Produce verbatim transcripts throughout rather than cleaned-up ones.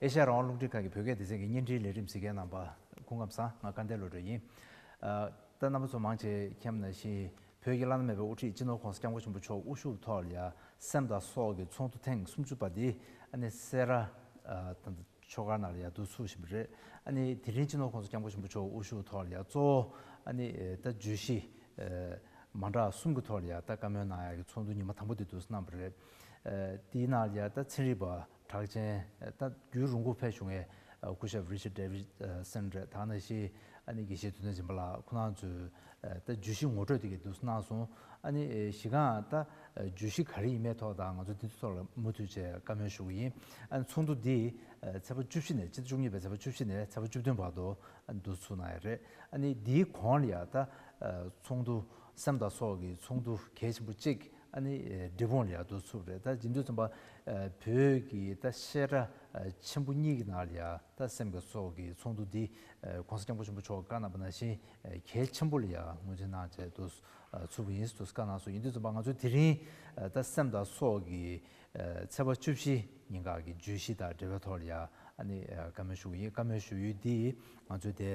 ཨེ་ཤ་ཡ་རང་དབང་རླུང་འཕྲིན་ཁང་གི་བོད་སྐད་སྡེ་ཚན་གྱི་བརྙན་འཕྲིན་ལས་རིམ་གཟིགས་མཁན་རྣམ་པ་སྐུ་ཁམས་བཟང་། ང་སྐལ་ལྡན་བློ་གྲོས་ཡིན། ཨ། ད་རྣམ་པ་ཚོ་མང་ཆེ་མཁྱེན་པ་ནང་བཞིན་བོད་ཀྱི་བླ་ན་མེད་པའི་དབུ་ཁྲིད་སྤྱི་ནོར་༸གོང་ས་༸སྐྱབས་མགོན་ཆེན་པོ་མཆོག་དབུ་བཞུགས་ཐོག་ལ་ཡ་སེམས་དང་སྲོག་གི་ཚོགས་འདུ་ཐེངས་སུམ་ཅུ་པ་འདི་ཨ་ནི་སེ་ར་ཨ་ད་ལྟ་ཆོས་སྒར་ནང་ལ་ཡ་འདུ་ཚུགས་བཞིན་པ་རེད། ཨ་ནི་དེ་རིང་སྤྱི་ནོར་༸གོང་ས་༸སྐྱབས་མགོན་ཆེན་པོ་མཆོག་དབུ་བཞུགས་ཐོག་ལ་ཡ་གཙོ་བོ་ཨ་ནི་ད་བརྗོད་གཞི་མ་འདྲ་གསུམ་གྱི་ཐོག་ལ་ཡ་ད་བཀའ་མོལ་གནང་ཡ་གི་ཚོགས་འདུ་ཉི་མ་དང་པོ་དེ་འདུག་སེ་གནང་བ་རེད། ཨ་དེའི་ནང་ལ་ཡ་ད་ཚན་རིག་པ་གྲགས་ཅན་ད་རྒྱུན་རིང་པོ་ཕེབས་བཞུགས་མཁན་སྐུ་ཞབས་Richard Davidson་རེད། ད་ནང་བཞིན་ཨ་ནི་དགེ་བཤེས་དོན་ལྡན་སྦྱིན་པ་ལགས་ཁོང་རྣམ་ཚོས་ད་བརྗོད་གཞི་ངོ་སྤྲོད་དེ་གའི་འདུག་སེ་གནང་སོང་། ཨ་ནི་གཞི་གང་ད་བརྗོད་གཞི་ག་རེ་ཡིན་མིན་ཐོག་དང་ང་ཚོ་འདི་ཚོ་ཐོག་ལ་མུ་མཐུད་བྱས་བཀའ་མོལ་ཞུ་གི་ཡིན། ཨ་ནི་ཚོགས་འདུ་འདི་ཚེས་པ་བཅུ་བཞི་ནས་སྤྱི་ཟླ་བཅུ་གཉིས་པའི་ཚེས་པ་བཅུ་བཞི་ནས་ཚེས་པ་བཅུ་བདུན་བར་དུ་འདུ་ཚུགས་གནང་ཡོད་རེད། ཨ་ནི་འདིའི་གོང་ལ་ཡ་ད་ཚོགས་འདུ་སེམས་དང་སྲོག་གི་ཚོགས་འདུ་གལ་ཆེན་པོ་གཅིག་ཨ་ནི་འབྲས་སྤུངས་ལ་ཡ་འདུ་ཚུགས་རེད། ད་ཡིན་དུས་ཙམ་པ་བོད་ཀྱི་ད་བཤད་གྲྭ་ཆེན་པོ་གཉིས་ཀྱི་ནང་ལ་ཡ་ད་སེམས་ཀྱི་སྲོག་གི་ཚོགས་འདུ་འདི་༸གོང་ས་༸སྐྱབས་མགོན་ཆེན་པོ་མཆོག་བཀའ་གནང་བ་ནང་བཞིན་གལ་ཆེན་པོ་ལ་ཡ་ངོས་འཛིན་གནང་བྱས་འདུ་ཚུགས་པ་ཡིན་ཟེར་དུས་བཀའ་གནང་སོང་། ཡིན་དུས་ཙམ་པ་ང་ཚོ་དེ་རིང་ད་སེམས་དང་སྲོག་གི་ཚེས་པ་བཅུ་བཞི་ཉིན་ག་གི་བརྗོད་གཞི་དང་འབྲེལ་བའི་ཐོག་ལ་ཡ་ཨ་ནི་བཀའ་མོལ་ཞུ་གི་ཡིན། བཀའ་མོལ་ཞུ་ཡུལ་འདི་ང་ཚོའི་དེ་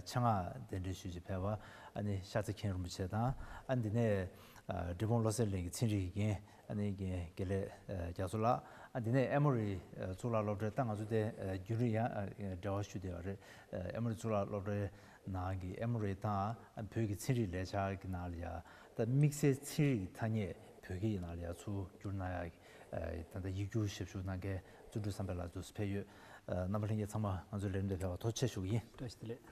ཆེད་མངགས་གདན་འདྲེན་ཞུས་བྱས་ཕེབས་པ་ཨ་ནི་ཤར་རྩ་མཁན་རིན་པོ་ཆེ་དང་། ཨ་འདི་ནས་འབྲས་སྤུངས་བློ་གསལ་གླིང་གི་ཚན་རིག་གི་རྒན་ཨ་ནི་རྒན་དགེ་ལེགས་རྒྱ་མཚོ་ལགས། ཨ་འདི་ནས་ཨེ་མོ་རི་གཙུག་ལག་སློབ་གྲྭའི་ད་ང་ཚོ་དེ་རྒྱུན་རིང་ཡང་འབྲེལ་བ་ཞུ་བསྡད་པ་རེད། ཨེ་མོ་རི་གཙུག་ལག་སློབ་གྲྭའི་ནང་གི་ཨེ་མོ་རི་དང་བོད་ཀྱི་ཚན་རིག་ལས་འཆར་གྱི་ནང་ལ་ཡ་ད་དམིགས་བསལ་ཚན་རིག་གི་ཐ་སྙད་བོད་སྐད་ཡིག་ནང་ལ་ཡ་ཚུར་བསྒྱུར་གནང་ཡ་གི་ད་ལྟ་ཡིག་སྒྱུར་ཞབས་ཞུ་གནང་མཁན་བརྩོན་འགྲུས་བསམ་འཕེལ་ལགས་འདུག་སེ་ཕེབས་ཡོད། རྣམ་པ་ལྷན་རྒྱས་ཚང་མ་ང་ཚོའི་ལས་རིམ་དེ་ཕེབས་པར་ཐུགས་རྗེ་ཆེ་ཞུ་གི་ཡིན། བཀྲ་ཤིས་བདེ་ལེགས།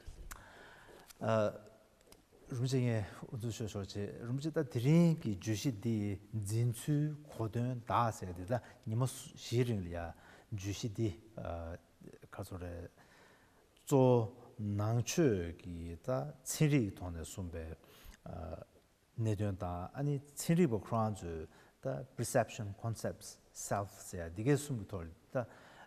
རིན་པོ་ཆེ་ངས་དབུ་འཛུགས་ཞུ་ཆོག་བྱེད། རིན་པོ་ཆེ་ད་དེ་རིང་གི་བརྗོད་གཞི་འདི་འཛིན་ཚུལ་གོ་དོན་བདག་ཟེར་དེ་ད་ཉི་མ་བཞིའི་རིང་ལ་ཡ་བརྗོད་གཞི་འདི་ག་ཚོད་རེད། གཙོ་བོ་ནང་ཆོས་ཀྱི་ད་ཚན་རིག་ཐོག་ནས་གསུངས་པའི་གནད་དོན་དང་ཨ་ནི་ཚན་རིག་པ་ཁོ་རང་ཚོས་ད་perception, concepts, self ཟེར་ཡ་འདི་གའི་གསུམ་གྱི་ཐོག་ལ་ད་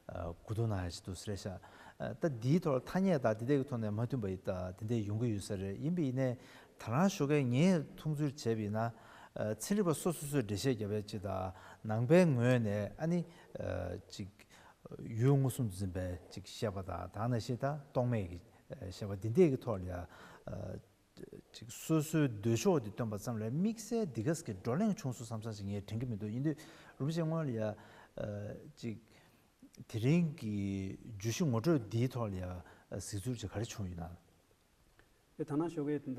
གོ་བསྡུར་གནང་ཡ་ཞིག་འདུག་ཟེར་ཤག་ད་འདིའི་ཐོག་ལ་ཐ་སྙད་དང་འདི་འདྲའི་གི་ཐོག་ནས་མ་མཐུན་པ་ཡི་ད་འདི་འདྲ་ཡོང་གི་ཡོད་ས་རེད། ཡིན་པ་ཡིན་ནའི་ད་རང་ཞོགས་ཀས་ངས་མཐོང་ཚུལ་བྱས་པ་ཡིན་ན་ཚན་རིག་པ་སོ་སོ་སོས་འགྲེལ་བཤད་བརྒྱབ་ཡ་ཅིག་དང་ནང་པའི་ངོས་ནས་ཨ་ནི་ཅིག་ཡུལ་མངོན་སུམ་དུ་འཛིན་པའི་ཅིག་བཤད་པ་དང་ད་ནང་བཞིན་ད་རྟོག་མེད་ཀྱི་བཤད་པ་འདི་འདྲའི་གི་ཐོག་ལ་ཡ། ཅིག་སོ་སོའི་འདོད་ཕྱོགས་དེ་བཏོན་པ་ཙམ་ལས་དམིགས་བསལ་འདི་ག་ཟེ་གི་བགྲོ་གླེང་བྱུང་སོང་བསམ་བསམ་ཞིག་ངས་དྲན་གྱི་མི་འདུག་ཡིན་དུས་རིན་པོ་ཆེ་སྔོན་ལ་ཡ་ཅིག་དེ་རིང་གི་བརྗོད་གཞི་ངོ་སྤྲོད་འདིའི་ཐོག་ལ་ཡ་གཟིགས་ཚུལ་ཅིག་ག་རེ་བྱུང་ཡོད་ན། དེ་ད་ནང་ཞོགས་ཀས་དེ་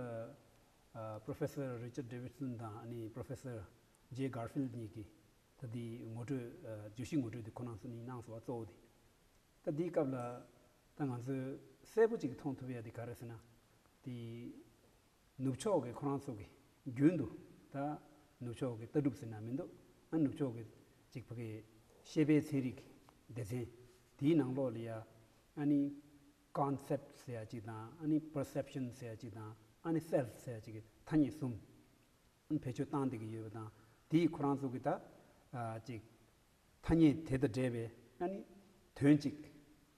འདྲ་Professor Richard Davidson་དང་ཨ་ནི་Professor Jay Garfield་གཉིས་ཀྱིས་ད་འདི་ངོ་སྤྲོད་བརྗོད་གཞི་ངོ་སྤྲོད་དེ་ཁོ་རང་ཚོ་ནས་གནང་སོང་བ་གཙོ་བོ་དེ། ད་འདིའི་སྐབས་ལ་ད་ང་ཚོས་གསལ་པོ་ཅིག་མཐོང་ཐུབ་ཡ་དེ་ག་རེ་ཟེར་ན། དེ་ནུབ་ཕྱོགས་ཀྱི་ཁོ་རང་ཚོ་གི་རྒྱུན་དུ་ད་ནུབ་ཕྱོགས་ཀྱི་ལྟ་གྲུབ་ཟེར་ན་མི་འདུག་ཨ་ནུབ་ཕྱོགས་ཀྱི་ཅིག་ཕ་གི་ཤེས་པའི་ཚན་རིག་སྡེ་ཚན་དེའི་ནང་ལོགས་ལ་ཡ་ཨ་ནི་concept་ཟེར་ཡ་ཅིག་དང་ཨ་ནི་perception་ཟེར་ཡ་ཅིག་དང་ཨ་ནི་self་ཟེར་ཡ་ཅིག་གི་ཐ་སྙད་གསུམ། བེད་སྤྱོད་བཏང་བསྡད་ཀྱི་ཡོད་པ་དང་དེས་ཁོ་རང་ཚོ་གི་ད་ཅིག་ཐ་སྙད་དེ་དང་འབྲེལ་བའི་ཨ་ནི་དོན་གཅིག་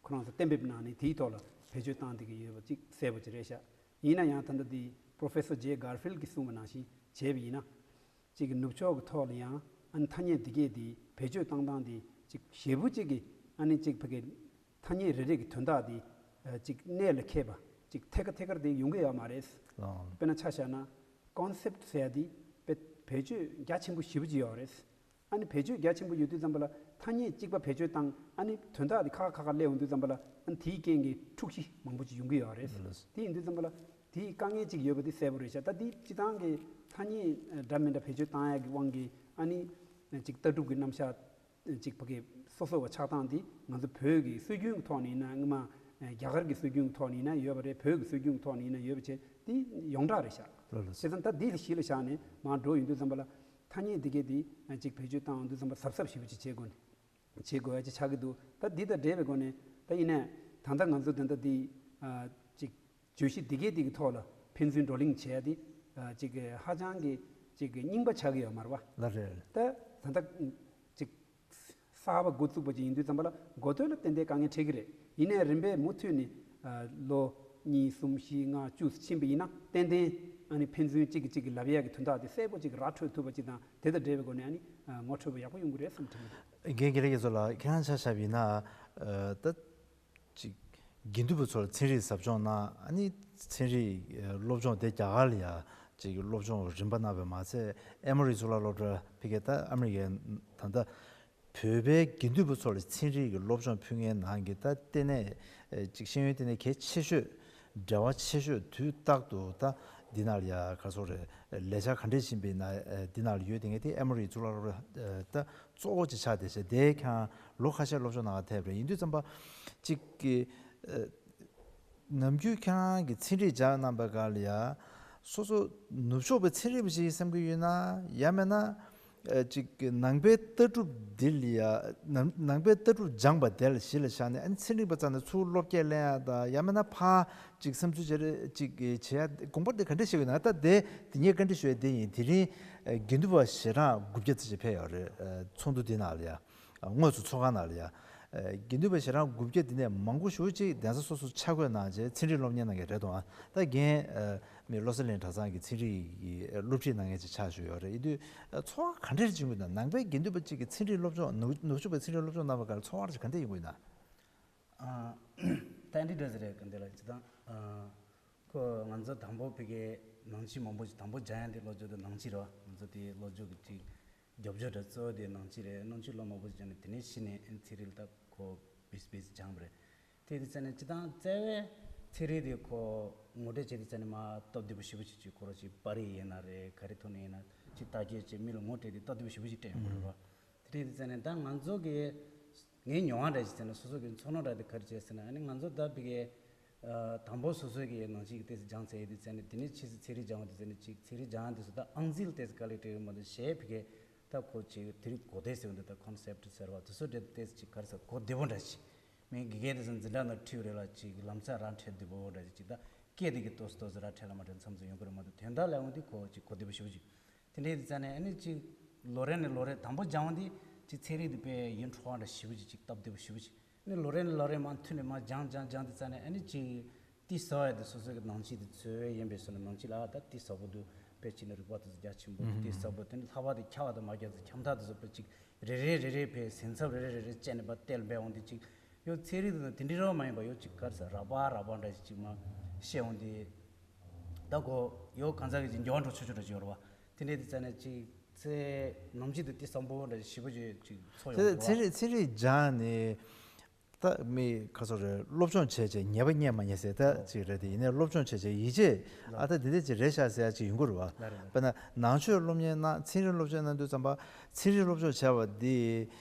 ཁོ་རང་ཚོ་གཏན་འབེབས་གནང་ནས་དེའི་ཐོག་ལ་བེད་སྤྱོད་བཏང་བསྡད་ཀྱི་ཡོད་པ་ཅིག་གསལ་པོ་ཅིག་རེད་ཤག་ཡིན་ན་ཡང་ད་ལྟ་དེ་Professor Jay Garfield་གིས་གསུངས་པ་ནང་བཞིན་བྱས་པ་ཡིན་ན་ཅིག་ནུབ་ཕྱོགས་ཀྱི་ཐོག་ལ་ཡང་ཨ་ནི་ཐ་སྙད་འདི་གས་དེ་བེད་སྤྱོད་བཏང་སྟངས་དེ་ཅིག་ཞེ་པོ་ཅིག་གི་ཨ་ནི་ཅིག་ཕ་གི་ཐ་སྙད་རེ་རེ་གི་དོན་དག་དེ་ཅིག་གནད་ལ་འཁེལ་བ་ཅིག་ཐད་ཀར་ཐད་ཀར་དེ་ཡོང་གི་ཡོད་མ་རེད། དཔེར་ན་ཆ་བཞག་ན་concept་ཟེར་ཡ་དེ་བེད་སྤྱོད་རྒྱ་ཆེན་པོ་ཞེ་པོ་ཅིག་ཡོད་རེད། ཨ་ནི་བེད་སྤྱོད་རྒྱ་ཆེན་པོ་ཡོད་དུས་ཙམ་པ་ལ་ཐ་སྙད་གཅིག་པ་བེད་སྤྱོད་བཏང་ཨ་ནི་དོན་དག་དེ་ཁ་ཁ་ཁ་ཁ་སླེབས་ཡོང་དུས་ཙམ་པ་ལ་ཨ་ནི་དེའི་རྐྱེན་གྱིས་འཁྲུག་གཞི་མང་པོ་ཅིག་ཡོང་གི་ཡོད་རེད། དེ་ཡིན་དུས་ཙམ་པ་ལ་དེའི་དཀའ་ངལ་ཅིག་ཡོད་པ་དེ་གསལ་པོ་རེད་ཤག་ད་དེ་སྤྱི་བཏང་གི་ཐ་སྙད་འདྲ་མི་འདྲ་བེད་སྤྱོད་བཏང་ཡ་གི་དབང་གིས་ཨ་ནི་ཅིག་ལྟ་གྲུབ་ཀྱི་རྣམ་གཞག་ཅིག་ཕ་གི་སོ་སོ་བ་ཆགས་སྟངས་འདི་ང་ཚོ་བོད་ཀྱི་སྲོལ་རྒྱུན་གྱི་ཐོག་ནས་ཡིན་ན་སྔོན་མ་རྒྱ་གར་གྱི་སྲོལ་རྒྱུན་གྱི་ཐོག་ནས་ཡིན་ན་ཡོད་པ་རེད། བོད་ཀྱི་སྲོལ་རྒྱུན་གྱི་ཐོག་ནས་ཡིན་ན་ཡོད་པ་བྱས་འདི་ཡོངས་གྲགས་རེད་ཤག་ལགས་ལགས། བྱས་ཙང་ད་འདི་ལ་གཞི་ལ་བཞག་ནས་མར་འགྲོ་ཡོང་དུས་ཙམ་པ་ལ་ཐ་སྙད་འདི་གས་འདི་ཅིག་བེད་སྤྱོད་བཏང་ཡོང་དུས་ཙམ་པ་གཟབ་གཟབ་ཞེ་པོ་ཅིག་བྱེད་དགོས་ནས་བྱེད་དགོས་ཡ་ཅིག་ཆགས་ཀྱི་འདུག་ད་འདི་དང་འབྲེལ་བའི་སྒོ་ནས་ད་ཡིན་ནའི་ད་ལྟ་ང་ཚོ་དེ་འདྲ་འདི་ཅིག་བརྗོད་གཞི་འདི་གས་འདི་གི་ཐོག་ལ་ཕན་ཚུན་བགྲོ་གླེང་བྱས་ཏེ་ཅིག་ཧ་ཅང་གི་ཅིག་རྙིང་པ་ཆགས་ཀྱི་ཡོད་མ་རེད་པ། ལགས་རེད། ད་ད་ལྟ་ཅིག་གསར་པ་འགོ་བཙུགས་པ་ཅིག་ཡིན་དུས་ཙམ་པ་ལ་འགོ་སྟོད་ལ་ཏན་ཏན་དཀའ་ངལ་འཕྲད་ཀྱི་རེད། ཡིན་ནའི་རིམ་པས་མུ་མཐུད་ནས་ལོ་གཉིས་གསུམ་བཞི་ལྔ་བཅུ་ཕྱིན་པ་ཡིན་ན་ཏན་ཏན་ཨ་ནི་ཕན་ཚུན་གཅིག་གིས་གཅིག་གི་ལབ་ཡས་ཀྱི་དོན་དག་དེ་གསལ་པོ་ཅིག་ར་འཕྲོད་ཐུབ་པ་ཅིག་དང་དེ་དང་འབྲེལ་བའི་སྒོ་ནས་ཨ་ནི་ངོ་འཕྲོད་པ་ཡག་པོ་ཡོང་གི་རེད་བསམ་དྲན་གྱི་འདུག་རྒན་དགེ་ལེགས་རྒྱ་མཚོ་ལགས་ཁྱེད་རང་ཆ་བཞག་པ་ཡིན་ན་ད། ཅིག་དགེ་འདུན་པ་ཚོར་ཚན་རིག་ཟབ་སྦྱོང་གནང་། ཨ་ནི་ཚན་རིག་ཨ་སློབ་སྦྱོང་དེ་རྒྱ་གར་ལ་ཡ་ཅིག་སློབ་སྦྱོང་རིམ་པ་གནང་བས་མ་ཚད། ཨེ་མོ་རི་གཙུག་ལག་སློབ་གྲྭ་ཕ་གིར་ད་ཨ་མི་རི་ཀའི་ད་ལྟ་བོད་པའི་དགེ་འདུན་པ་ཚོར་ཚན་རིག་གི་སློབ་སྦྱོང་ཕུལ་མཁན་ནང་གི་ད་ལྟེ་གནས་ཨ་ཅིག་ཤེས་ཡོན་ལྟེ་གནས་གལ་ཆེ་ཤོས། འབྲེལ་བ་ཆེ་ཤོས་དུས་རྟག་ཏུ་ད་འདི་ནང་ལ་ཡ་ག་ཚོད་རེད། ལས་འཆར་ག་འདྲས་ཕྱིན་པའི་ནང་ཨ་འདི་ནང་ལ་ཡོད་དེ། ངས་དེ་ཨེ་མོ་རི་གཙུག་ལག་སློབ་གྲྭ་ཨ་ད་གཙོ་བོ་ཅིག་ཆགས་བསྡད་བྱས། དེ་ཁྱེད་རང་ལོ་ཁ་ཤས་སློབ་སྦྱོང་གནང་ག་ཐེབས་རེད། ཡིན་དུས་ཙམ་པ་ཅིག་གི་ཨ་ནམ་རྒྱུན་ཁྱེད་རང་གིས་ཚན་རིག་སྦྱངས་གནང་པའི་སྒང་ལ་ཡ་སོ་སོ་ནུབ་ཕྱོགས་པའི་ཚན་རིག་པ་ཞིག་ཡིན་བསམ་གྱི་ཡོད་ན། ཡང་མིན་ན་ཨ་ཅིག་གི་ནང་པའི་ལྟ་གྲུབ་འདི་ལ་ཡ་ནང་ནང་པའི་ལྟ་གྲུབ་སྦྱངས་པ་དེ་ལ་གཞི་ལ་བཞག་ནས། ཨ་ནི་ཚན་རིག་པ་རྩ་ནས་ཚུར་བློ་སྐྱེད་ལེན་ཡ་དང་། ཡང་མིན་ན་ཕར་ཅིག་བསམ་ཚུལ་བརྗེ་རེས་ཅིག་བྱེད་ཡ་དགོངས་པ་དེ་ག་འདྲས་བཞེས་ཀྱི་ཡོད་ན། ད་དེ་དེ་ངས་བཀའ་འདྲི་ཞུ་ཡ་དེ་ཡིན། དེ་རིང་ཨ་དགེ་འདུན་པ་ཞལ་གྲངས་དགུ་བརྒྱ་ཙམ་ཞིག་ཕེབས་ཡོད་རེད། ཨ་ཚོགས་འདུ་འདི་ནང་ལ་ཡ། ཨ་དངོས་སུ་ཚོགས་ཁང་ནང་ལ་ཡ། ཨ་དགེ་འདུན་པ་ཞལ་གྲངས་དགུ་བརྒྱ་འདི་ནས་མང་པོ་ཞེ་པོ་ཅིག་གདན་ས་སོ་སོར་ཆ་བགོས་གནང་བྱས་ཚན་རིག་སློབ་གཉེར་གནང་མཁན་རེད་འདུག། ཨ་ད་རྒན་ཨ་མི་བློ་གསལ་གླིང་གྲྭ་ཚང་གི་ཚན་རིག་གི་ཨ་སློབ་ཁྲིད་གནང་མཁན་ཅིག་ཆགས་བཞུགས་ཡོད་རེད། ཡིན་དུས་ཨ་ཚོར་བ་ག་འདྲས་བྱུང་གི་འདུག། ནང་པའི་དགེ་འདུན་པ་གཅིག་གིས་ཚན་རིག་སློབ་སྦྱོང་ནུབ་ནུབ་ཕྱོགས་པའི་ཚན་རིག་སློབ་སྦྱོང་གནང་བའི་སྐབས་ཚོར་བ་ཅིག་ག་འདྲས་ཡོང་གི་ཡོད་ན། ཨ་ད་འདི་འདྲ་ཟེར་རེད། ག་འདི་ལ་སྤྱིར་བཏང་ཨ་ཁོ་ང་ཚོ་དང་པོ་ཕ་གིའི་ནང་ཆོས་མང་པོ་ཞིག་དང་པོ་སྦྱང་ཡ་དེ་ལོ་རྒྱུས་དང་ནང་ཆོས་རེད་བ། ང་ཚོ་དེ་ལོ་རྒྱུས་ཀྱི་ཅིག་རྒྱབ་ལྗོངས་འདྲ་གཙོ་བོ་དེ་ནང་ཆོས་རེད། ནང་ཆོས་ལོ་མང་པོ་ཞིག་སྦྱངས་ནས་དེ་ནས་གཞི་ནས་ཨ་ནི་ཚན་རིག་ལ་ད་ཁོ་བེས་བེས་སྦྱངས་པ་རེད། དེ་དུས་ཙ་ནས་སྤྱིར་བཏང་རྩ་བའི་ཚན་རིག་དེ་ཁོ་ངོ་སྤྲོད་བྱེད་དུས་ཙ་ནས་མ་སྟབས་བདེ་པོ་ཞེ་པོ་ཅིག་ཅིག་ཁོ་རང་ཅིག་པར་རིས་ཡིན་ན་རེད། ག་རེ་ཐོག་ནས་ཡིན་ན་ཅིག་བརྟག་དཔྱད་བྱས་མི་ལ་ངོ་སྤྲད་དེ་སྟབས་བདེ་པོ་ཞེ་པོ་ཅིག་སྤྲད་ཡོང་གི་རེད་བ། དེ་འདྲ་ཡིན་དུས་ཙ་ནས་ད་ང་ཚོ་གི་ངའི་མྱོང་བ་འདྲ་ཞིག་བྱས་ན་སོ་སོ་གི་ཚོར་སྣང་འདྲ་དེ་ག་རེ་བྱས་ཟེར་ན། ཨ་ནི་ང་ཚོ་ད་ཕ་གི་ཨ་དང་པོ་སོ་སོའི་གི་ནང་ཆོས་ཀྱི་ཏོག་ཙམ་སྦྱངས་ཚར་ཡོད་དུས་ཙ་ནས་དེ་ནས་ཕྱིས་སུ་ཚན་རིག་སྦྱང་བ་དུས་ཙ་ནས་ཅིག་ཚན་རིག་སྦྱང་དུས་སུ་ད་ཨང་རྩིས་ལ་ཏོག་ཙམ་དཀའ་ལས་འཕྲད་ཡོད་མ་གཏོགས་གཞན་ཕ་གི་ད་ཁོ་ཅིག་དེ་རིང་གོ་བདེ་ཟེར་བ་འདི་ད་ཁོན་སེབ་ཟེར་བ་དེ་ཚོ་འདྲ་ཏོག་ཙམ་ཅིག་ག་རེ་ཟེར་གོ་བདེ་པོ་འདྲ་ཞིག་མི་དགེ་རྒན་དེ་ཚོ་འཛིན་གྲྭ་ནང་ཁྲིད་རེད་ལ་ཅིག་ལམ་སང་ར་འཕྲོད་བདེ་པོ་འདྲ་ཅིག་ད་སྐད་དེ་གི་ཏོག་ཙམ་ཏོག་ཙམ་ར་འཕྲོད་ལ་མ་འཕྲོད་མཚམས་སུ་ཡོང་གི་རེད་མ་གཏོགས་དོན་དག་ལ་ཡོང་དུས་ཁོ་ཅིག་གོ་བདེ་པོ་ཞེ་པོ་ཅིག་དེ་འདྲའི་ཡིན་དུས་ཙ་ནས་ཨ་ནི་ཅིག་ལོ་རེ་ནས་ལོ་རེ་དང་པོ་སྦྱང་བ་འདི་ཅིག་ཚན་རིག་འདི་དཔེ་ཡིད་འཕྲོག་པ་འདྲ་ཞེ་པོ་ཅིག་ཅིག་སྟབས་བདེ་པོ་ཞེ་པོ་ཅིག་ཨ་ནི་ལོ་རེ་ནས་ལོ་རེ་མར་མཐུད་ནས་མར་སྦྱང་སྦྱང་སྦྱང་དུས་ཙ་ནས་ཨ་ནི་ཅིག་ཏོག་ཙམ་ཡ་དེ་སོ་སོ་གི་ནང་ཆོས་དེ་འཚོལ་བ་ཡིན་པའི་བཟོ་ནས་ནང་ཆོས་ལ་ད་ཏོག་ཙམ་པོ་འདུག་དཔེ་བྱས་ན་རིག་པ་དེ་ཚོ་རྒྱ་ཆེན་པོ་འདུག་ཏོག་ཙམ་པོ་དེ་ནི་ལྷག་པར་དུ་ཁྱབ་པ་དང་མ་ཁྱབ་ཚོ་ཁྱབ་མཐའ་དེ་ཚོ་དཔེ་ཅིག་རེ་རེ་རེ་རེ་བས་སེམས་འཚབ་རེ་རེ་རེ་རེ་བྱས་ནས་པ་གཏད་ལ་འབད་འོང་དུས་ཅིག་ཡོད། ཚན་རིག་དེ་ཚོ་དེ་འདྲའི་རོ་མ་ཡིན་པ་ཡོད་ཅིག་ག་རེ་ཟེར་རགས་པ་རགས་པ་འདྲ་ཞིག་ཅིག་མར་བཤད་འོང་དུས། ད་གོ་ཡོ་གང་ཟག་གི་ཅིག་འགྱུར་བ་འགྲོ་ཆོག་ཆོག་འདྲ་ཅིག་ཡོད་རེད་བ། དེ་འདྲའི་དུས་ཙ་ནས་ཅིག་ཚེ་ནམ་ཞིག་ཏུ་ཏོག་ཙམ་པོ་འདྲ་ཞིག་ཞེ་པོ་ཅིག་ཅིག་ཚོར་ཡོང་ཚེ་གི་ཚན་རེད་རིག་ཚན་རིག་སྦྱངས་ནས་ད་མི་ཁ་སོ་རེ་སློབ་སྦྱོང་བྱས་བྱས་ཉེས་པ་རྙེད་མ་རྙེད་ཟེར་ད་ཅིག་རེད་དེ། ཡིན་ནའི་སློབ་སྦྱོང་བྱས་བྱས་ཡིད་ཆེས་ཨ་ད་འདི་འདྲ་ཅིག་རེད་ཤག་ཟེར་ཡ་ཅིག་ཡོང་གི་རེད་བ། ལ་རེད་ལ། དཔེར་ན་ནང་ཆོས་སློབ་གཉེར་གནང་། ཚན་རིག་སློབ་སྦྱོང་གནང་དུས་ཙམ་པ་ཚན་རིག་སློབ་སྦྱོང་བྱས་པ་འདི་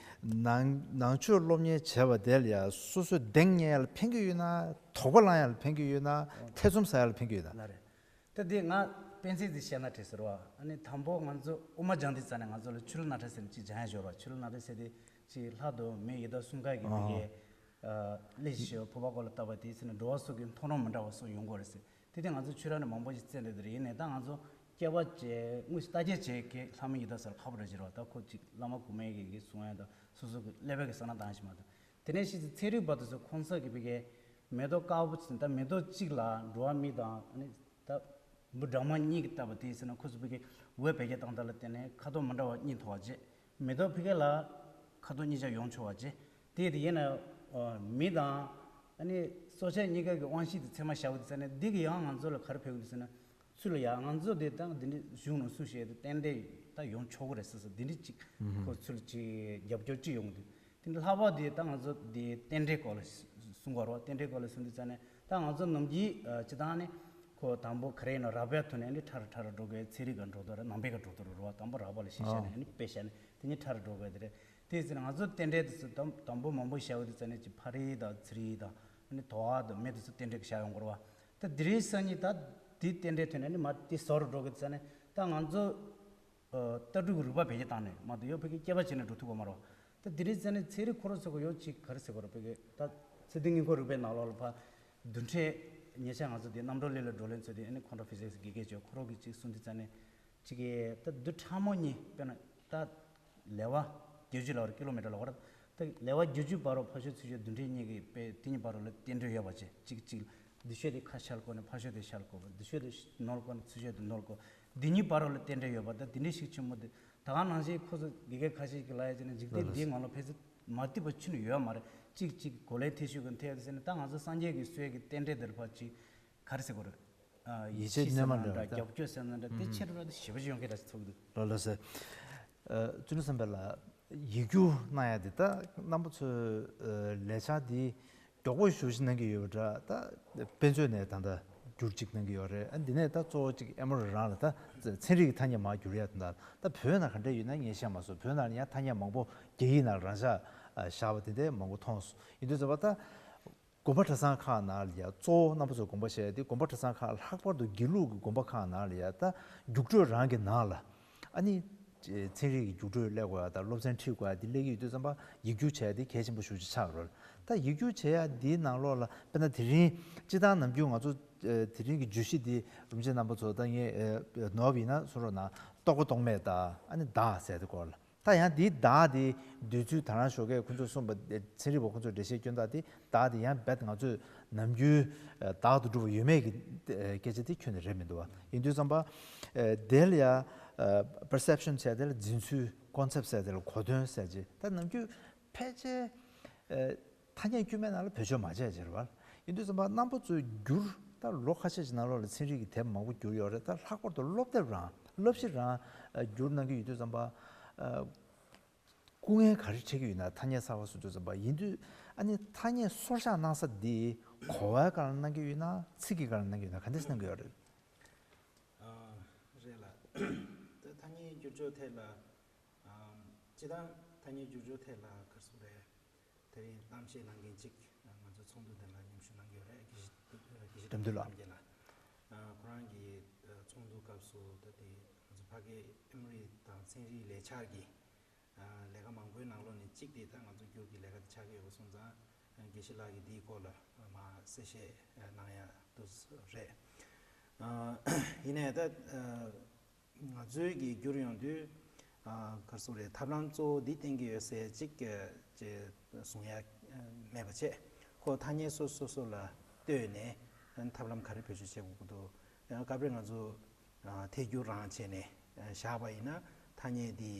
ནང་ནང་ཆོས་སློབ་གཉེར་བྱས་པ་དེ་ལ་ཡ་སོ་སོའི་གདེང་རྙེད་ཡ་ལ་ཕན་གྱི་ཡོད་ན། དོགས་པ་ལངས་ཡ་ལ་ཕན་གྱི་ཡོད་ན། ཐེ་ཚོམ་ཟ་ཡ་ལ་ཕན་གྱི་ཡོད་ན། ལ་རེད། ད་འདི་ང་སྤེན་ཚེ་འདི་བཤད་ན་འགྲིག་ཟེར་བ། ཨ་ནི་དང་པོ་ང་ཚོ་དབུ་མ་སྦྱང་དུས་ཙ་ནས་ང་ཚོ་ལ་ཆོས་ལུགས་རྣམ་གྲངས་ཟེར་ནས་ཅིག་སྦྱང་ཡ་ཡོད་རེད་བ། ཆོས་ལུགས་རྣམ་གྲངས་ཟེར་དེ་ཅིག་ལྷག་ཏུ་མི་ཡི་དྭགས་གསུམ་ཀ་གི་ཨ་མི་གི་ཨ་ལས་ཤེས་ཕུར་པ་སྐོར་ལ་བལྟས་པ་དེའི་ཚེ་ན་འགྲོ་བ་སོགས་ཀྱི་མཐོང་སྣང་མི་འདྲ་བ་སོགས་ཡོང་གི་རེད་ཟེར། དེ་དེ་ང་ཚོ་ཆོས་ར་ནས་མང་པོ་ཞིག་བཙལ་འདོད་དེ་རེད། ཡིན་ནའི་ད་ང་ཚོ་སྐྱེ་བ་བྱས་དངོས་སུ་བརྟག་དཔྱད་བྱས་ཀྱི་ལྷ་མི་ཡི་དྭགས་ཟེར་ཁག་པོ་འདྲ་ཞིག་རེད་བ། ད་ཁོ་ཅིག་བླ་མ་གོང་མའི་གི་གི་གསུང་ཡ་དང་སོ་སོ་གི་ཀླད་པའི་གི་བསམ་བློ་བཏང་ཞིག་མ་གཏོགས། དེ་ནས་ཕྱིས་སུ་ཚན་རིག་པ་དེ་ཚོ་ཁོང་ཚོ་གི་ཕ་གི་མེ་ཏོག་དཀར་པོ་ཟེར་ད་མེ་ཏོག་གཅིག་ལ་འགྲོ་བ་མི་དང་ཨ་ནི་ད་འབུ་སྦྲང་མ་གཉིས་ཀྱིས་བཏབ་པ་དེ་ཟེར་ན་ཁོ་ཚོ་ཕ་གི་འོད་བེད་སྤྱོད་བཏང་སྟངས་ལ་བརྟེན་ནས་ཁ་དོག་མི་འདྲ་བ་གཉིས་མཐོང་བ་བྱས། མེ་ཏོག་ཕ་གི་ལ་ཁ་དོག་གཉིས་ཆ་ཡོང་ཆོག་པ་བྱས། དེ་དེ་ཡིན་ན་མི་དང་ཨ་ནི་སྲོག་ཆགས་གཉིས་ཀ་གི་དབང་ཤེད་དེ་ཚད་མ་བཞག་པ་དེ་ཟེར་ན་འདི་གི་ཡང་ང་ཚོ་ལ་ག་རེ་ཕན་གི་འདུག་ཟེར་ན། ཚུལ་ལ་ཡ་ང་ཚོ་དེ་ད་འདི་འདྲའི་གཞུང་ནང་གསུང་བཤད་དེ་རྟེན་འབྲེལ་ད་ཡོང་ཆོག་གི་རེད་ཟེར་ཟེར་འདི་འདྲའི་ཅིག་ཁོ་ཚུལ་ཅིག་རྒྱབ་སྐྱོར་ཅིག་ཡོང་གི་འདུག་དེ་འདྲ་ལྷག་པར་དེ་ད་ང་ཚོ་དེ་རྟེན་འབྲེལ་སྐོར་ལ་གསུང་གི་རེད་བ། རྟེན་འབྲེལ་སྐོར་ལ་གསུང་དུས་ཙ་ནས་ད་ང་ཚོ་ནམ་རྒྱུན་སྤྱིར་བཏང་ནས་ཁོ་དང་པོ་ག་རེ་ཡིན་ན་རགས་པའི་ཐོག་ནས་ཨ་ནི་ཕྲ་རུ་ཕྲ་རུ་འགྲོ་དགོས། ཚན་རིག་ག་འགྲོ་དགོས་རེད། ནང་པའི་ག་འགྲོ་དགོས་རེད་བ། དང་པོ་རགས་པ་ལ་གཞི་བཞག་ནས་ཨ་ནི་དཔེ་བཞག་ནས་དེ་ནས་ཕྲ་རུ་འགྲོ་དགོས་དེ་རེད། དེ་ཡིན་ཙ་ནས་ང་ཚོ་རྟེན་འབྲེལ་དེ་ཚོ་དང་དང་པོ་མང་པོ་བཞག་ཡོད་དུས་ཙ་ནས་ཅིག་ཕ་རི་དང་ཚི་རི་དང་ཨ་ནི་དོ་བ་དང་མེ་དེ་ཚོ་རྟེན་འབྲེལ་གི་བཞག་ཡོང་གི་རེད་བ། ད་དེ་རིང་སང་ཉིན་ད་དེ་རྟེན་འབྲེལ་ཐོན་ནས་ཨ་ནི་མར་དེ་ཟོར་འགྲོ་གི་ཙ་ནས་ད་ང་ཚོ་ཨ་ལྟ་གྲུབ་ཀྱི་རིག་པ་བེད་སྤྱོད་བཏང་ནས་མ་གཏོགས་ཡོད་ཕ་གི་སྐྱེས་པ་བྱས་ནས་འགྲོ་ཐུབ་ཀྱི་མ་རེད་བ། ད་དེ་རིང་ཙ་ནས་ཚན་རིག་ཁོ་རང་ཚོ་གི་ཡོད་ཅིག་ག་རེ་ཟེར་དགོས་རེད། ཕ་གི་ད་ཚེ་འདས་དངོས་ཁམས་རིག་པའི་ནང་ལོགས་ལ་ཕ་རྡུལ་ཕྲན་ཉེ་ཆར་ང་ཚོ་དེ་རྣམ་གྲོལ་གླིང་ལ་བགྲོ་གླེང་ཚོགས་དུས་ཨ་ནི་ཁོང་ཁྲོ་ཕི་ཟིག་སི་དགེ་རྒན་ཚོས་ཁོ་རང་གིས་ཅིག་གསུངས་དུས་ཙ་ནས་ཅིག་གི་ད་རྡུལ་ཕྲ་མོ་གཉིས་དཔེར་ན་ད་ལེ་བ་བརྒྱད་ཅུ་ལབ་རེད། ཀི་ལོ་མི་ཊར་ལབ་རེད། ད་ལེ་བ་བརྒྱད་ཅུ་བར་རུ་ཕར་ཕྱོགས་ཚུར་ཕྱོགས་རྡུལ་ཕྲན་གཉིས་ཀྱི་དཔེ་དེ་གཉིས་བར་རུ་ལ་རྟེན་འབྲེལ་ཡོད་པ་བྱས། གཅིག་གཅིག་རྡུལ་ཤོད་དེ་ཁ་ཤར་བཀོད་ནས་ཕར་ཕྱོགས་དེ་ཤར་བཀོད་པ། རྡུལ་ཤོད་དེ་ནོར་བཀོད་ནས་ཚུར་ཕྱོགས་དེ་ནོར་བཀོད། འདི་གཉིས་བར་རུ་ལ་རྟེན་འབྲེལ་ཡོད་པ། ད་འདི་འདྲའི་ཤུགས་ཆེན་མོ་དེ་ད་ག་ནང་བཞིན་ཁོ་ཚོ་དགེ་རྒན་ཁ་ཤས་ཀྱིས་ལབ་ཡ་བྱས་ན་འཇིག་རྟེན་འདིའི་ནང་ལ་ཕལ་ཆེར་མ་ཐུབ་པ་ཁྱོན་ནས་ཡོད་མ་རེད། གཅིག་གཅིག་གོ་ལའི་ཐེ་ཤུལ་གྱི་མཐའ་ཟེར་ནས། ད་ང་ཚོ་སངས་རྒྱས་ཀྱི་སྲོལ་གྱི་རྟེན་འབྲེལ་དེར་ཕར་ཅིག་ག་རེ་ཟེར་དགོས་རེད། ཡིད་ཆེས་སྣོན་མ་འདྲ་རྒྱབ་སྐྱོར་ཟེར་ན་འདྲ། དེ་ཆེ་རུ་ར་ཞེ་པོ་ཅིག་ཡོང་གི་ར་ཅིག་ཚོར་གི་འདུག་ལོ་ལོ་སེ། བཙུན་མོ་བསམ་འཕེལ་ལགས། ཡིག་སྒྱུར་གནང་ཡ་འདི་ད་རྣམ་པ་ཚོས་ལས་འཆར་འདི་མགྱོགས་པོ་ཞེ་པོ་ཅིག་གནང་གི་ཡོད་པ་འདྲ། ད་དཔེ་མཛོད་ནས་ད་ལྟ་བསྒྱུར་ཅིག་གནང་གི་ཡོད་རེད། ཨ་འདི་ནས་ད་གཙོ་བོ་ཅིག་ཨེ་མོ་རང་ལ་ད་ཚན་རིག་གི་ཐ་སྙད་མར་བསྒྱུར་ཡ་དང་། ད་བོད་ནང་ག་འདྲ་ཡོད་ན་ངས་ཤེས་མ་སོང་། བོད་ནང་ལ་ཡང་ཐ་སྙད་མང་པོ་རྒྱ་ཡིག་ནང་རང་འཇགས་བཞག་པ་དེ་འདྲ་མང་པོ་མཐོང་སོང་། ཡིན་དུས་ཙམ་པ་ད་དགོན་པ་གྲྭ་ཚང་ཁག་ནང་ལ་ཡ་གཙོ་བོ་རྣམ་པ་ཚོ་དགོངས་པ་བཞེས་ཏེ། དགོན་པ་གྲྭ་ཚང་ཁག་ལྷག་པར་དུ་དགེ་ལུགས་ཀྱི་དགོན་པ་ཁག་ནང་ལ་ཡ་ད་རྒྱུགས་སྤྲོད་རང་གི་ནང་ལ་ཨ་ནི་ཚན་རིག་གི་རྒྱུགས་སྤྲོད་སླེབས་དགོས་ཡ་དང་། སློབ་ཚན་ཁྲིད་དགོས་ཡ་དེ་སླེབས་ཀྱི་ཡོད་དུས་ཙམ་པ་ཡིག་སྒྱུར་བྱས་ཏེ་གལ་ཆེན་པོ་ཞེ་པོ་ཅིག་ཆགས་ཡོད་རེད། ད་ཡིག་སྒྱུར་བྱེད་ཡ་འདིའི་ནང་ལོགས་ལ་དཔེར་ན་དེ་རིང་སྤྱིར་བཏང་ནམ་རྒྱུན་ང་ཚོ་དེ་རིང་གི་བརྗོད་གཞི་འདི་རིན་པོ་ཆེ་རྣམ་པ་ཚོ་ད་ངས་ནོར་བ་ཡིན་ན་གསུང་རོགས་གནང་། རྟོག་པ་རྟོག་མེད་དང་ཨ་ནི་བདག་ཟེར་དེ་སྐོར་ལ། ད་ཡང་འདིའི་བདག་དེ་འདོད་ཚུལ་ད་རང་ཞོགས་ཀས་ཁོང་ཚོས་གསུངས་པ། ཚན་རིག་པ་ཁོང་ཚོས་འགྲེལ་བཤད་སྐྱོན་སྟངས་དེ། བདག་དེ་ཡང་རྦད་ང་ཚོས་ནམ་རྒྱུན་བདག་ཏུ་གྲུབ་པ་ཡོད་མེད་ཀྱི་སྐད་ཆ་དེ་ཁྱོན་ནས་རེད་མི་འདུག་བ། ཡིན་དུས་ཙམ་པ་དེ་ལ་ཡ་perception ཟེར་དེ་ལ་འཛིན་ཚུལ། concept ཟེར་དེ་ལ་གོ་དོན་ཟེར་ཅིག་ད་ནམ་རྒྱུན་ཕལ་ཆེར་ཐ་སྙད་དཀྱུས་མའི་ནང་ལ་བེད་སྤྱོད་མ་བྱས་ཅེས་རེད་བ། ཡིན་དུས་ཙམ་པ་རྣམ་པ་ཚོས་བསྒྱུར། ད་ལོ་ཁ་ཤས་ཀྱི་ནང་ལོགས་ལ་ཚན་རིག་གི་དེབ་མང་པོ་བསྒྱུར་ཡོད་རེད། ད་ལྷག་པར་དུ་སློབ་དེབ་རང་། སློབ་གཞི་རང་བསྒྱུར་གནང་གི་ཡོད་དུས་ཙམ་པ། སྐུ་ངལ་ག་རེ་འཕྲད་ཀྱི་ཡོད་ན། ཐ་སྙད་གསར་པ་བཟོ་དུས་ཙམ་པ་ཡིན་དུས། ཨ་ནི་ཐ་སྙད་སོར་བཞག་གནང་ས་འདི་གོ་བའི་སྒང་ལ་གནང་གི་ཡོད་ན། ཚིག་གི་སྒང་ལ་གནང་གི་ཡོད་ན། ག་འདྲས་གནང་གི་ཡོད་རེད། ཨ། རེད་ལ། ད་ཐ་སྙད་བསྒྱུར་བཅོས་ཐད་ལ། ཨ། སྤྱིར་བཏང་ཐ་སྙད་བསྒྱུར་བཅོས་ཐད་ལ་ག་རེ་ཟེར་དགོས་རེད། དེ་རིང་གཏམ་བཤད་གནང་མཁན་གཅིག་ང་ཚོའི་ཚོགས་འདུ་འདི་ལ་མཉམ་ཞུགས་གནང་གི་ཡོད་རེད། དགེ་བཤེས། དགེ་བཤེས་དགྲ་འདུལ་ལགས། དགྲ་འདུལ་ལགས། ཨ། ཁོ་རང་གིས་ཚོགས་འདུ་སྐབས་སུ་ད་དེ་ང་ཚོ་ཕ་གིའི་ཨེ་མོ་རི་དང་ཚན་རིག་ལས་འཆར་གྱི། ཨ། ལས་ཀ་མང་པོའི་ནང་ལོགས་ནས་གཅིག་དེ་ད་ང་ཚོ་བསྒྱུར་གྱི་ལས་ཀ་དེ་ཆགས་ཀྱི་ཡོད་པ་སོང་ཙང་། ཨ། དགེ་བཤེས་ལགས་ཀྱིས་འདིའི་སྐོར་ལ་མར་གསལ་བཤད་གནང་ཡ་འདུག་རེད། ཨ། ཡིན་ནའི་ད། ཨ། ང་ཚོའི་གི་བསྒྱུར་ཡོང་དུས། ཨ། ག་རེ་ཟེར་དགོས་རེད། ཐབས་ལམ་གཙོ་བོ་འདི་བསྟེན་གྱི་ཡོད་ཟེར་གཅིག་ཅེས་གསུང་ཡ་མེད་པ་བྱས། ཁོ་ཐ་སྙད་སོ་སོ་སོ་ལ་ལྟོས་ནས་ཐབས་ལམ་ག་རེ་བེད་སྤྱོད་བྱེད་དགོས་ཀྱི་འདུག་ཡང་སྐབས་རེ་ང་ཚོ་ཨ། ཐད་སྒྱུར་རང་བྱས་ནས་བཞག་པ་ཡིན་ན། ཐ་སྙད་འདི་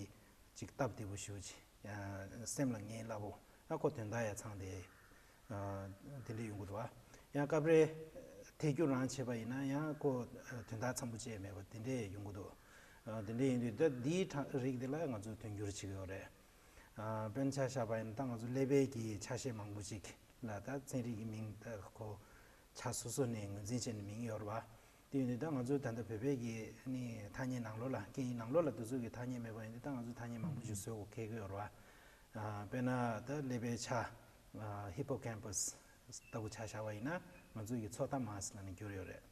ཅིག་སྟབས་བདེ་པོ་ཞེ་པོ་ཅིག་ཨ། སེམས་ལ་ངེས་སླ་པོ། ཨ། ཁོ་དོན་དག་ཡ་ཚང་སྟེ། ཨ། དེ་འདྲས་ཡོང་གི་འདུག་བ། ཡང་སྐབས་རེ་ཐད་སྒྱུར་རང་བྱས་པ་ཡིན་ན་ཡང་ཁོ་དོན་དག་འཚམ་པོ་ཅིག་མེད་པ་དེ་འདྲས་ཡོང་གི་འདུག་ཨ། དེ་འདྲས་ཡིན་དུས་ད་འདིའི་གྲས་རིགས་དེ་ལ་ང་ཚོས་དོན་སྒྱུར་བྱེད་ཀྱི་ཡོད་རེད། ཨ། དཔེར་ན་ཆ་བཞག་པ་ཡིན་ན། ད་ང་ཚོ་ཀླད་པའི་གི་ཆ་ཤས་མང་པོ་ཅིག་ལ་ད་ཚན་རིག་གི་མིང་ད་ཁོ་ཆ་སོ་སོ་ནས་ངོས་འཛིན་བྱས་ནས་མིང་ཡོད་རེད་བ། དེ་ཡིན་དུས་ད་ང་ཚོའི་ད་ལྟ་བོད་པའི་གི་ནི་ཐ་སྙད་ནང་ལོགས་ལ། སྐད་ཡིག་ནང་ལོགས་ལ་དེ་ཚོ་གི་ཐ་སྙད་མེད་པ་ཡིན་དུས། ད་ང་ཚོས་ཐ་སྙད་མང་པོ་ཞིག་བཟོ་དགོས་འཁེལ་གི་ཡོད་རེད་བ། ཨ། དཔེར་ན་ད་ཀླད་པའི་ཆ། ཨ། ཧི་པོ་ཀེམ་པས་ལྟ་བུ་ཆ་བཞག་པ་ཡིན་ན། ང་ཚོའི་གི་མཚོ་རྟ་མས་ལབ་ནས་བསྒྱུར་ཡོད་རེད།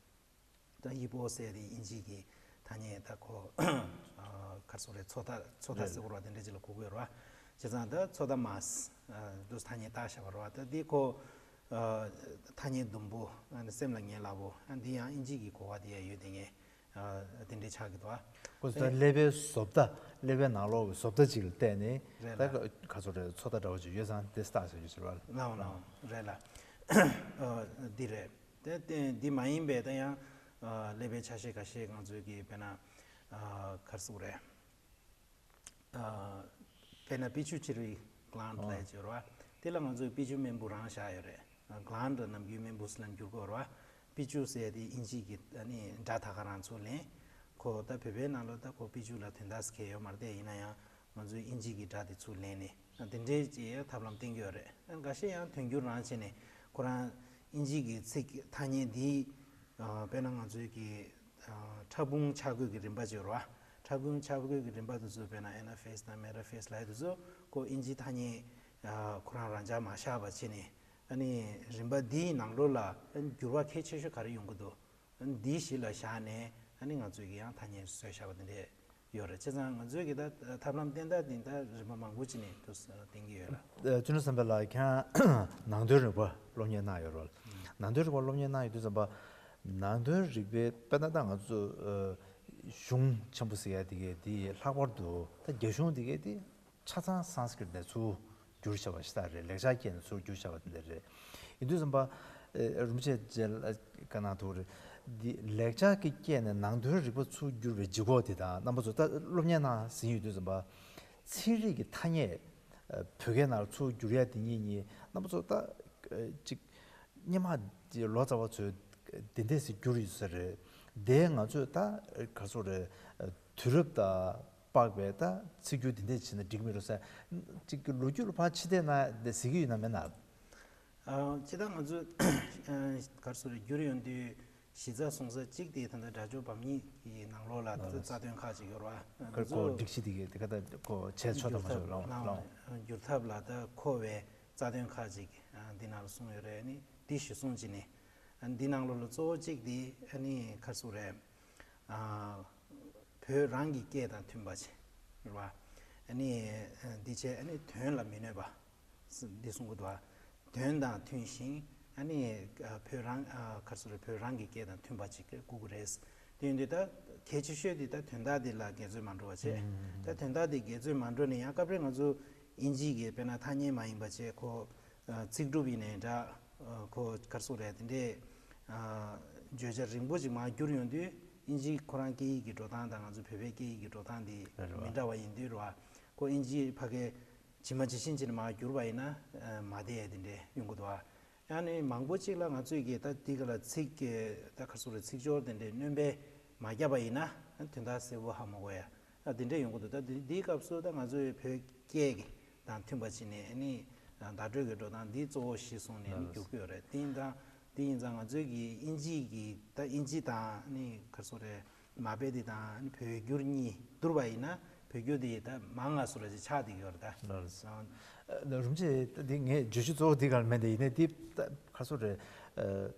ད་ཧི་པོ་ཟེར་དེ་དབྱིན་ཇི་གི་ཐ་སྙད། ད་ཁོ་ཨ། ག་རེ་ཟེར་དགོས་རེད། མཚོ་རྟ། མཚོ་རྟ་རེད། ཟེར་དགོས་རེད་བ། དེ་འདྲ་ཅིག་ལ་གོ་གི་ཡོད་རེད་བ། བྱས་ཙང་ད་མཚོ་རྟ་མས། ཨ། འདུག་སེ་ཐ་སྙད་བཏགས་བཞག་པ་རེད་བ། ད་འདི་ཁོ་ཨ། ཐ་སྙད་དུམ་བུ། ཨ་ནི་སེམས་ལ་ངེས་སླ་པོ། ཨ། འདི་ཡང་དབྱིན་ཇི་གི་གོ་བ་དེ་ཡང་ཡོད་དེ་ངས། ཨ། དེ་འདྲའི་ཆགས་ཀྱི་འདུག་ཨ། ཁོ་ཚོ་ད་ཀླད་པའི་བཟོ་ལྟ། ཀླད་པའི་ནང་ལོགས་ཀྱི་བཟོ་ལྟ་ཅིག་ལ་བལྟས་ནས། རེད་ད་ལ། ག་ཚོད་རེད། མཚོ་ལྟ་འདྲ་བོ་ཅིག་ཡོད་ཙང་དེ་ལྟ་ཟེར་རྒྱུ་ཟེར་བ་ལ། ལའོ་ལའོ། རེད་ལ། ཨ། འདི་རེད། དེ་དེ་འདི་མ་ཡིན་པའི་ད་ཡང་། ཨ། ཀླད་པའི་ཆ་ཤས་ཁ་ཤས་ང་ཚོའི་གི་དཔེར་ན། ཨ། ག་རེ་ཟེར་དགོས་རེད། ཨ། དཔེར་ན་པི་ཅུ་ཊི་རི་གི་ལན་ཌི་ལབ་ཡ་ཅིག་ཡོད་རེད་བ། དེ་ལ་ང་ཚོས་པི་ཅུ་སྨན་བུ་རང་བཞག་ཡོད་རེད། གི་ལན་ཌི་ནམ་རྒྱུན་སྨན་བུ་ཟེར་ལབ་བསྒྱུར་གྱི་ཡོད་རེད་བ། པི་ཅུ་ཟེར་དེ་དབྱིན་ཇི་གི་ཨ་ནི་སྒྲ་ད་ག་རང་ཚུར་ལེན། ཁོ་ད་བོད་པའི་ནང་ལོགས་ད་ཁོ་པི་ཅུ་ལ་དོན་དག་ཟེར་མཁན་ཡོད་མ་རེད་དེ། ཡིན་ན་ཡང་ང་ཚོས་དབྱིན་ཇི་གི་སྒྲ་དེ་ཚུར་ལེན་ནས། ཨ། དེ་འདྲའི་ཅིག་ཐབས་ལམ་བསྟེན་གྱི་ཡོད་རེད། ཨ། འགའ་ཤས་ཡང་དོན་སྒྱུར་རང་བྱས་ནས་ཁོ་རང་དབྱིན་ཇི་གི་ཚིག་ཐ་སྙད་འདི། ཨ། དཔེར་ན་ང་ཚོའི་གི། ཨ། ཕྲ་ཕུང་ཆ་བགོས་ཀྱི་རིམ་པ་ཅིག་ཡོད་རེད་བ། ཕྲ་ཕུང་ཆ་བགོས་ཀྱི་རིམ་པ་དེ་ཚོ། དཔེར་ན་ཨེ་ན་ཕེ་སི་དང་མེ་ཊ་ཕེ་སི་ལབ་ཡ་དེ་ཚོ་ཁོ་དབྱིན་ཇི་ཐ་སྙད། ཨ། ཁོ་རང་རང་འཇགས་མ་བཞག་པ་བྱས་ནས། ཨ་ནི་རིམ་པ་འདིའི་ནང་ལོགས་ལ་འགྱུར་བ་གལ་ཆེ་ཤོས་ག་རེ་ཡོང་གི་འདུག་འདི་གཞི་ལ་བཞག་ནས། ཨ་ནི་ང་ཚོས་ཀྱི་ཡང་ཐ་སྙད་བཟོས་བཞག་པ་དེ་འདྲས་ཡོད་རེད། བྱས་ཙང་ང་ཚོས་ཀྱི་ད་ཐབས་ལམ་བསྟེན་སྟངས་འདི་ད་རིམ་པ་མང་པོ་ཅིག་ནས་དུ་བསྟེན་གྱི་ཡོད་ལ། ཨ། བཙུན་མ་བསམ་འཕེལ་ལགས། ཁྱེད་རང་ནང་དོན་རིག་པ་སློབ་གཉེར་གནང་ཡོད་རེད། ནང་དོན་རིག་པ་སློབ་གཉེར་གནང་ཡོད་དུས་ཙམ་པ། ནང་དོན་རིག་པའི། དཔེར་ན་ད་ང་ཚོ་ཨ་གཞུང་ཆེན་པོ་ཟེར་ཡ་དེ་གའི་དེ་ལྷག་པར་དུ་ད་རྒྱ་གཞུང་དེ་གའི་དེ་ཆ་ཚང་སཾ་སྐྲྀཏ་ནས་ཚུར་བསྒྱུར་བྱས་པ་ཞིག་ད་རེད། ལེགས་སྦྱར་སྐད་ནས་ཚུར་བསྒྱུར་བྱས་པ་དེ་འདྲ་རེད། ཡིན་དུས་ཙམ་པ། ཨེ། རིན་པོ་ཆེ་རྗེ་ལགས་བཀའ་གནང་ཐུབ་རེད། འདི་ལེགས་སྦྱར་གྱི་སྐད་ནས་ནང་དོན་རིག་པ་ཚུར་བསྒྱུར་བའི་ལྗིད་ཁོག་དེ་དང་། རྣམ་པ་ཚོ་ད་སློབ་གཉེར་གནང་ཟིན་ཡོད་དུས་ཙམ་པ། ཚན་རིག་གི་ཐ་སྙད་ བོད་སྐད་ནང་ལ་ཚུར་བསྒྱུར་ཡ་དེ་གཉིས་གཉིས་རྣམ་པ་ཚོ་ད་ཅིག་སྔོན་མ་ལོ་ཙཱ་བ་ཚོས་དེ་འདྲས་སེ་བསྒྱུར་ཡོད་ས་རེད། དེ་ང་ཚོས་ད་ག་རེ་ཟེར་དགོས་རེད། དུས་རབས་དང་དཔག་པའི་ད་ཚིག་སྒྱུར་དེ་འདྲས་བྱས་ན་འགྲིག་མི་འགྲོ་ཟེར། ཅིག་ལོ་རྒྱུས་ལ་ཕར་ཕྱི་བལྟས་ན་དེ་གཟིགས་ཀྱི་ཡོད་ན་མེད་ན། ཨ། སྤྱིར་བཏང་ང་ཚོས་ཨ་ག་རེ་ཟེར་དགོས་རེད། བསྒྱུར་ཡོང་དུས་གཞི་རྩ་སོང་ས་གཅིག་དེ་ད་ལྟ་སྒྲ་སྦྱོར་བམ་གཉིས་ཀྱི་ནང་ལོགས་ལ་ད་ལྟ་རྩ་དོན་ཁག་ཅིག་ཡོད་རེད་བ། ཁོ་ང་ཚོ་སྒྲིག་གཞི་དེ་གའི་དེ་ག་ད་ཁོ་བྱས་ཆོག་དང་མ་ཆོག་ལོང་ལོང་། བསྒྱུར་ཐབས་ལ་ད་མཁོ་བའི་རྩ་དོན་ཁག་ཅིག་ཨ་འདི་ནང་ལ་གསུངས་ཡོད་རེད། ཨ་ནི་འདི་གཞི་བཟུང་བྱས་ནས་ཨ་འདི་ནང་ལོགས་ལ་གཙོ་བོ་གཅིག་དེ་ཨ་ནི་ག་རེ་ཟེར་དགོས་རེད། ཨ་བོད་རང་གི་སྐད་དང་མཐུན་པ་བྱས་རེད་བ། ཨ་ནི་ཨ་འདི་བྱས་ཨ་ནི་དོན་ལ་མི་གནོད་པ། འདི་གསུང་གི་འདུག་བ། དོན་དང་མཐུན་ཞིང་ཨ་ནི་ཨ་བོད་རང་ཨ་ག་རེ་ཟེར་རེད། བོད་རང་གི་སྐད་དང་མཐུན་པ་ཅིག་དགོས་ཀྱི་རེད། དེ་ཡིན་དུས་ད་གལ་ཆེ་ཤོས་དེ་ད་དོན་དག་དེ་ལ་འགལ་འཛོལ་མ་འགྲོ་བ་བྱས། ད་དོན་དག་དེ་འགལ་འཛོལ་མ་འགྲོ་ནས་ཡང་སྐབས་རེ་ང་ཚོ་དབྱིན་ཇི་གི་དཔེར་ན་ཐ་སྙད་མ་ཡིན་པ་བྱས་ཁོ་ཨ་ཚིག་གྲུབ་ཡིན་ནའི་འདྲ། ཨ་ཁོ་ག་རེ་ཟེར་དགོས་རེད། དེ་འདྲས་ཨ་བརྗོད་བྱ་རིང་པོ་ཅིག་མར་བསྒྱུར་ཡོང་དུས་དབྱིན་ཇི་ཁོ་རང་སྐད་ཡིག་གི་འགྲོ་སྟངས་དང་ང་ཚོ་བོད་པའི་སྐད་ཡིག་གི་འགྲོ་སྟངས་དེ་རེད་བ། མི་འདྲ་བ་ཡིན་དུས་རེད་བ། ཁོ་དབྱིན་ཇི་ཕ་གི་ཇི་མ་ཇི་བཞིན་ཅིག་ནས་མར་བསྒྱུར་བ་ཡིན་ན་ཨ་མ་བདེ་ཡ་དེ་འདྲས་ཡོང་གི་འདུག་བ། ཡང་ནི་མང་པོ་ཅིག་ལ་ང་ཚོས་ཀྱི་ད་འདི་ག་ལ་ཚིག་གི་ད་ག་རེ་ཟེར་དགོས་རེད། ཚིག་སྦྱོར་དེ་འདྲས་སྣོན་པ་མ་བརྒྱབ་པ་ཡིན་ན་དོན་དག་གསལ་པོ་ཧ་མ་གོ་ཡ། ཨ་དེ་འདྲས་ཡོང་གི་འདུག་ད་འདི་འདིའི་སྐབས་སུ་ད་ང་ཚོའི་བོད་སྐད་ཀྱི་དང་མཐུན་པ་བྱས་ནས་ཨ་ནི་བརྡ་སྤྲོད་ཀྱི་འགྲོ་སྟངས་འདི་གཙོ་བོ་གཞི་བཟུང་ནས་ཨ་ནི་བསྒྱུར་གྱི་ཡོད་རེད། དེ་ཡིན་ཙང་དེ་ཡིན་ཙང་ང་ཚོའི་གི་དབྱིན་ཇི་གི་ད་དབྱིན་ཇི་དང་ཨ་ནི་ག་རེ་ཟེར་དགོས་རེད། མ་དཔེ་འདི་དང་ཨ་ནི་བོད་བསྒྱུར་གཉིས་བསྡུར་བ་ཡིན་ན་བོད་བསྒྱུར་འདི་ད་མང་ང་སུ་ར་ཅིག་ཆགས་བསྡད་ཀྱི་ཡོད་རེད་ད། ལགས་སོ། ཨ་རིན་པོ་ཆེ་ད་འདི་ངས་བརྗོད་གཞི་གཙོ་བོ་འདི་ག་ལ་མེད་འདི་ཡིན་ནའི་འདི་ད་ག་རེ་ཟེར་དགོས་རེད། ཨ་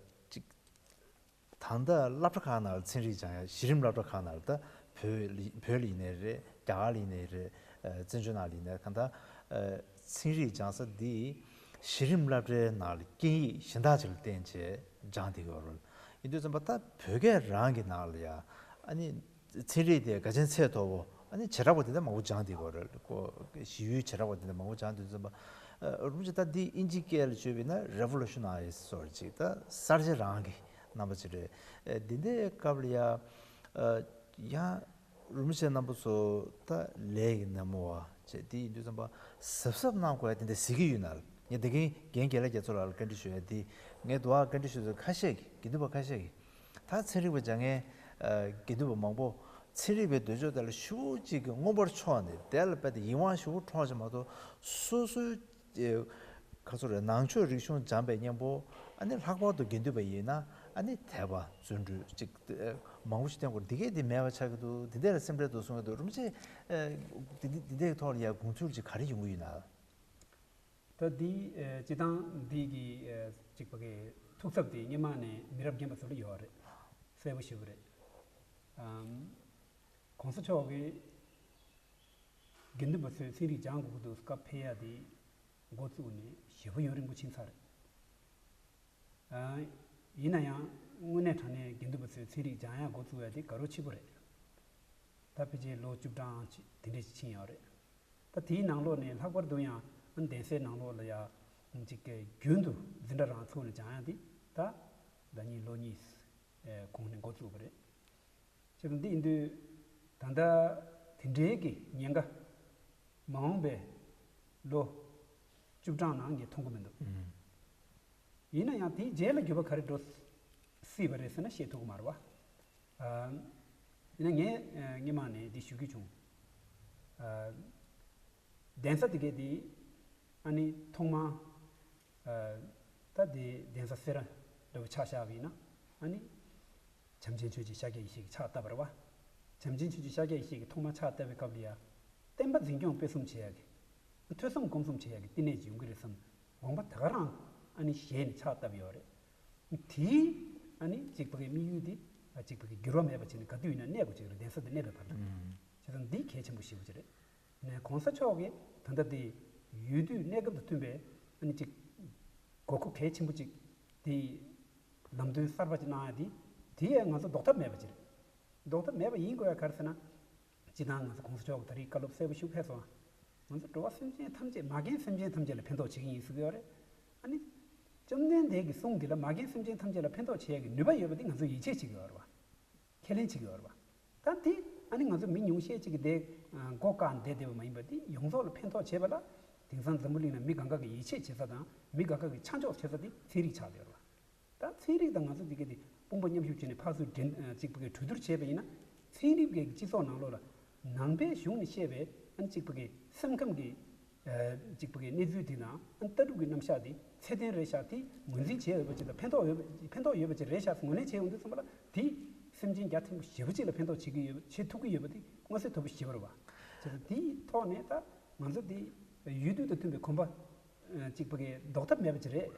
ཅིག་ད་ལྟ་སློབ་གྲྭ་ཁག་ནང་ལ་ཚན་རིག་སྦྱང་ཡ། གཞི་རིམ་སློབ་གྲྭ་ཁག་ནང་ལ་ད་བོད་ལ་བོད་ལ་ཡིན་ནའི་རེད། རྒྱ་གར་ལ་ཡིན་ནའི་རེད། ཨ་བཙན་བྱོལ་ནང་ལ་ཡིན་ནའི་གང་ལྟར་ཨ་ཚན་རིག་སྦྱང་ས་འདི་གཞི་རིམ་སློབ་གྲྭའི་ནང་ལ་སྐད་ཡིག་གཞན་དག་ཅིག་ལ་བརྟེན་བྱས་སྦྱངས་བསྡད་ཀྱི་ཡོད་རེད། ཡིན་དུས་ཙམ་པ་ད་བོད་སྐད་རང་གི་ནང་ལ་ཡ་ཨ་ནི་ཚན་རིག་དེ་ག་ཅན་ཚད་མཐོ་པོ་ཨ་ནི་བྱེ་བྲག་པ་དེ་འདྲ་མང་པོ་སྦྱངས་བསྡད་ཀྱི་ཡོད་རེད། ཁོ་གཞི་ཡུལ་བྱེ་བྲག་པ་དེ་འདྲ་མང་པོ་སྦྱངས་དུས་ཙམ་པ་ཨ་རིན་པོ་ཆེ་ད་འདི་དབྱིན་ཇིའི་སྐད་ལ་བརྗོད་པ་ཡིན་ན་revolutionize་སོགས་ཅིག་ད་གསར་བརྗེ་རང་གི་རྣམ་པ་ཅིག་རེད། ཨ་འདི་འདྲའི་སྐབས་ལ་ཡ་ཨ་ཡང་རིན་པོ་ཆེ་རྣམ་པ་ཚོ་ད་ལས་ཀྱི་ནན་མོ་བ་བྱས་དེ་ཡིན་དུས་ཙམ་པ་གཟབ་གཟབ་གནང་དགོས་ཡ་དེ་འདྲ་གཟིགས་ཀྱི་ཡོད་ན། ངས་དེ་གིན་རྒན་དགེ་ལེགས་རྒྱ་མཚོ་ལགས་ལ་བཀའ་འདྲི་ཞུ་ཡ་དེ། ངས་དུ་བ་བཀའ་འདྲི་ཞུ་ཚོད་ཁ་ཤས་ཀྱིས་དགེ་འདུན་པ་ཁ་ཤས་ཀྱིས་ད་ཚན་རིག་པ་སྦྱང་མཁན་ཨ་དགེ་འདུན་པ་མང་པོ་ཚན་རིག་པའི་འདོད་ཕྱོགས་དེ་ལ་ཞེ་པོ་ཅིག་གི་མངོན་པར་ཕྱོགས་ནས་དེ་ལ་དཔེ་དེ་ཡིད་དབང་ཞེ་པོ་འཕྲོག་ཅིག་མ་གཏོགས་སོ་སོའི་ཨེ་ག་ཚོད་རེད། ནང་ཆོས་རིག་གཞུང་སྦྱངས་པའི་མཉམ་པོ་ཨ་ནི་ལྷག་པར་དུ་དགེ་འདུན་པ་ཡིན་ན་ཨ་ནི་དད་པ་བརྩོན་འགྲུས་ཅིག་ཨེ་མང་པོ་ཞིག་བསྟེན་དགོས། འདི་གས་དེ་མེད་པ་ཆགས་ཀྱི་འདུག་འདི་འདྲ་ལ་སེམས་ཁྲལ་འདུག་གསུང་གི་འདུག་རིན་པོ་ཆེ་ཨེ་འདི་འདི་འདི་འདྲའི་ཐོག་ལ་ཡ་དགོངས་ཚུལ་ཅིག་ག་རེ་ཡོང་གི་ཡོད་ན། ད་འདི་ཨེ་སྤྱིར་བཏང་འདི་གི་ཨེ་གཅིག་པ་གི་ཐུགས་འཚབ་དེ་སྔོན་མ་ནས་མི་རབས་རྒན་པ་ཚོ་ལ་ཡོད་རེད། གསལ་པོ་ཞེ་པོ་རེད། ཨམ། གོང་ས་མཆོག་གིས་དགེ་འདུན་པ་ཚོས་ཚན་རིག་སྦྱང་དགོས་ཀྱི་འདུག་སྐབས་ཕེབས་ཡ་དེ་འགོ་བཙུགས་ནས་ཞེ་པོ་ཡུན་རིང་པོ་ཕྱིན་ཚར་རེད། ཨ། ཡིན་ན་ཡང་དངོས་གནས་དྲང་གནས་དགེ་འདུན་པ་ཚོས་ཚན་རིག་སྦྱང་ཡ་འགོ་བཙུགས་ཡ་དེ་དགའ་རབ་ཆེ་པོ་རེད། ད་ཕལ་ཆེར་ལོ་བཅུ་གྲངས་ཅིག་དེ་འདྲས་ཅིག་ཕྱིན་ཡོད་རེད། ད་དེའི་ནང་ལོགས་ནས་ལྷག་པར་དུ་ཡང་གདན་སའི་ནང་ལོགས་ལ་ཡ་ཅིག་གི་རྒྱུན་དུ་འཛིན་གྲྭ་རང་ཚུགས་ནས་སྦྱང་ཡ་འདི་ད་ཟླ་ཉིན་ལོ་གཉིས་གོང་ནས་འགོ་བཙུགས་པ་རེད། བྱས་ཙང་འདི་ཡིན་དུས་ད་ལྟ་དེ་འདྲའི་གི་ཉེན་ཁ་མ་འོངས་པའི་ལོ་བཅུ་གྲངས་ནང་ངས་མཐོང་གི་མི་འདུག་ཨུམ། ཡིན་ན་ཡང་དེའི་རྗེས་ལ་འགྱུར་བ་ག་རེ་འགྲོ་སྲིད་པ་རེད་ཟེར་ན་བཤད་ཐུབ་ཀྱི་མ་རེད་བ། ཨ། ཡིན་ན་ངས་ཨ་སྔོན་མ་ནས་འདི་ཞུ་རྒྱུ་བྱུང་། ཨ། གདན་ས་དེ་གའི་དེ་ཨ་ནི་ཐོག་མར་ཨ་ད་དེ་གདན་ས་སེ་ར་འདྲ་བོ་ཆ་བཞག་པ་ཡིན་ན་ཨ་ནི་བྱམས་ཆེན་ཆོས་ཀྱི་ཤཱཀྱ་ཡེ་ཤེས་ཀྱི་ཕྱག་བཏབ་པ་རེད་བ། བྱམས་ཆེན་ཆོས་ཀྱི་ཤཱཀྱ་ཡེ་ཤེས་ཀྱིས་ཐོག་མར་ཕྱག་བཏབ་པའི་སྐབས་ལ་ཡ་བསྟན་པ་འཛིན་སྐྱོང་སྤེལ་གསུམ་བྱེད་ཡ་གི་ཐོས་བསམ་སྒོམ་གསུམ་བྱེད་ཡ་གི་བསྟི་གནས་ཅིག་ཡོང་གི་རེད་བསམ། དགོངས་པ་ད་ག་རང་ཨ་ནི་བཞེས་ནས་ཕྱག་བཏབ་ཡོད་རེད། དེའི་ཨ་ནི་གཅིག་པ་གི་དམིགས་ཡུལ་དེ་གཅིག་པ་གི་འགྱུར་བ་མེད་པ་བྱས་ནས་ག་དུས་ཡིན་ན་གནས་དགོས་ཀྱི་རེད། གདན་ས་དེ་གནས་པའི་བར་དུ། ཨུམ། བྱས་ཙང་འདི་གལ་ཆེན་པོ་ཞེ་པོ་ཅིག་རེད། ནས་གོང་ས་མཆོག་གིས་ད་ལྟ་དེ་ཡུལ་དུས་གནས་སྐབས་དང་མཐུན་པའི་ཨ་ནི་གཅིག་དགོས་མཁོ་གལ་ཆེན་པོ་གཅིག་དེ་ལམ་སྟོན་གསར་པ་ཅིག་གནང་ཡ་དེ་དེ་ཡང་ང་ཚོ་ཟློག་ཐབས་མེད་པ་ཅིག་རེད། ཟློག་ཐབས་མེད་པ་ཡིན་དགོས་ཡ་ག་རེ་ཟེར་ན། སྤྱིར་བཏང་ང་ཚོ་གོང་ས་མཆོག་གིས་ད་རེས་བཀའ་སློབ་གསལ་པོ་ཞིག་ཕེབས་སོང་། ང་ཚོ་འགྲོ་བ་སེམས་ཅན་ཐམས་ཅད་མ་རྒན་སེམས་ཅན་ཐམས་ཅད་ལ་ཕན་ཐོགས་བྱེད་ཀྱི་ཡིན་ཟེར་གྱི་ཡོད་རེད། ཨ་ནི། བཅོམ་ལྡན་འདས་ཀྱི་གསུང་འདི་ལ་མ་རྒན་སེམས་ཅན་ཐམས་ཅད་ལ་ཕན་ཐོགས་བྱེད་ཡ་གི་ནུས་པ་ཡོད་པ་འདི་ང་ཚོས་ཡིད་ཆེས་བྱེད་ཀྱི་ཡོད་རེད་བ། ཁས་ལེན་བྱེད་ཀྱི་ཡོད་རེད་བ། ད་འདི་ཨ་ནི་ང་ཚོ་མི་ཉུང་ཤས་ཅིག་གིས་དེ་མགོ་བཀག་བསྡད་བསྡད་པ་མ་ཡིན་པ་འདི་ཡོངས་རྫོགས་ལ་ཕན་ཐོགས་བྱེད་པ་ལ། དེང་སང་འཛམ་བུ་གླིང་ན་མི་གང་ག་གི་ཡིད་ཆེས་བྱེད་ས་དང་མི་གང་ག་གི་ཆ་འཇོག་བྱེད་ས་དེ་ཚན་རིག་ཆགས་བསྡད་ཡོད་རེད་བ། ད་ཚན་རིག་དང་ང་ཚོ་འདི་ག་དེ་དཔུང་པ་མཉམ་གཤིབ་བྱས་ནས་ཕར་ཚུར་འགྲན་ཨ་གཅིག་པ་གི་གྲོས་བསྡུར་བྱས་པ་ཡིན་ན། ཚན་རིག་གི་སྤྱི་ཚོགས་ནང་ལོགས་ལ་ནང་པའི་གཞུང་ནས་བཤད་པའི་ཨ་ནི་གཅིག་པ་གི་སེམས་ཁམས་ཀྱི་ཨ་གཅིག་པ་གི་གནས་ཚུལ་དེ་དང་ཨ་ནི་ལྟ་གྲུབ་ཀྱི་རྣམ་གཞག་དེ་ཚད་ལྡན་རེད་ཤག་དེ་ངོས་འཛིན་བྱས་ཡོད་པ་ཅིག་དང་ཕན་ཐོགས་ཡོད་པ་ཕན་ཐོགས་ཡོད་པ་ཅིག་རེད་ཤག་ངོས་ལེན་བྱས་ཡོང་དུས་ཙམ་པ་ལ་དེ་སེམས་ཅན་རྒྱ་ཆེན་པོ་ཞེ་པོ་ཅིག་ལ་ཕན་ཐོགས་བྱེད་ཀྱི་ཡོད་པ་བྱེད་ཐུབ་ཀྱི་ཡོད་པ་དེ་མངོན་གསལ་དོད་པོ་ཞེ་པོ་རེད་བ། བྱས་ཙང་དེའི་ཐོག་ནས་ད་ང་ཚོ་དེ་ཡུལ་དུས་དང་མཐུན་པའི་གོམ་པ་གཅིག་པ་གི་ལྡོག་ཐབས་མེད་པ་ཅིག་རེད།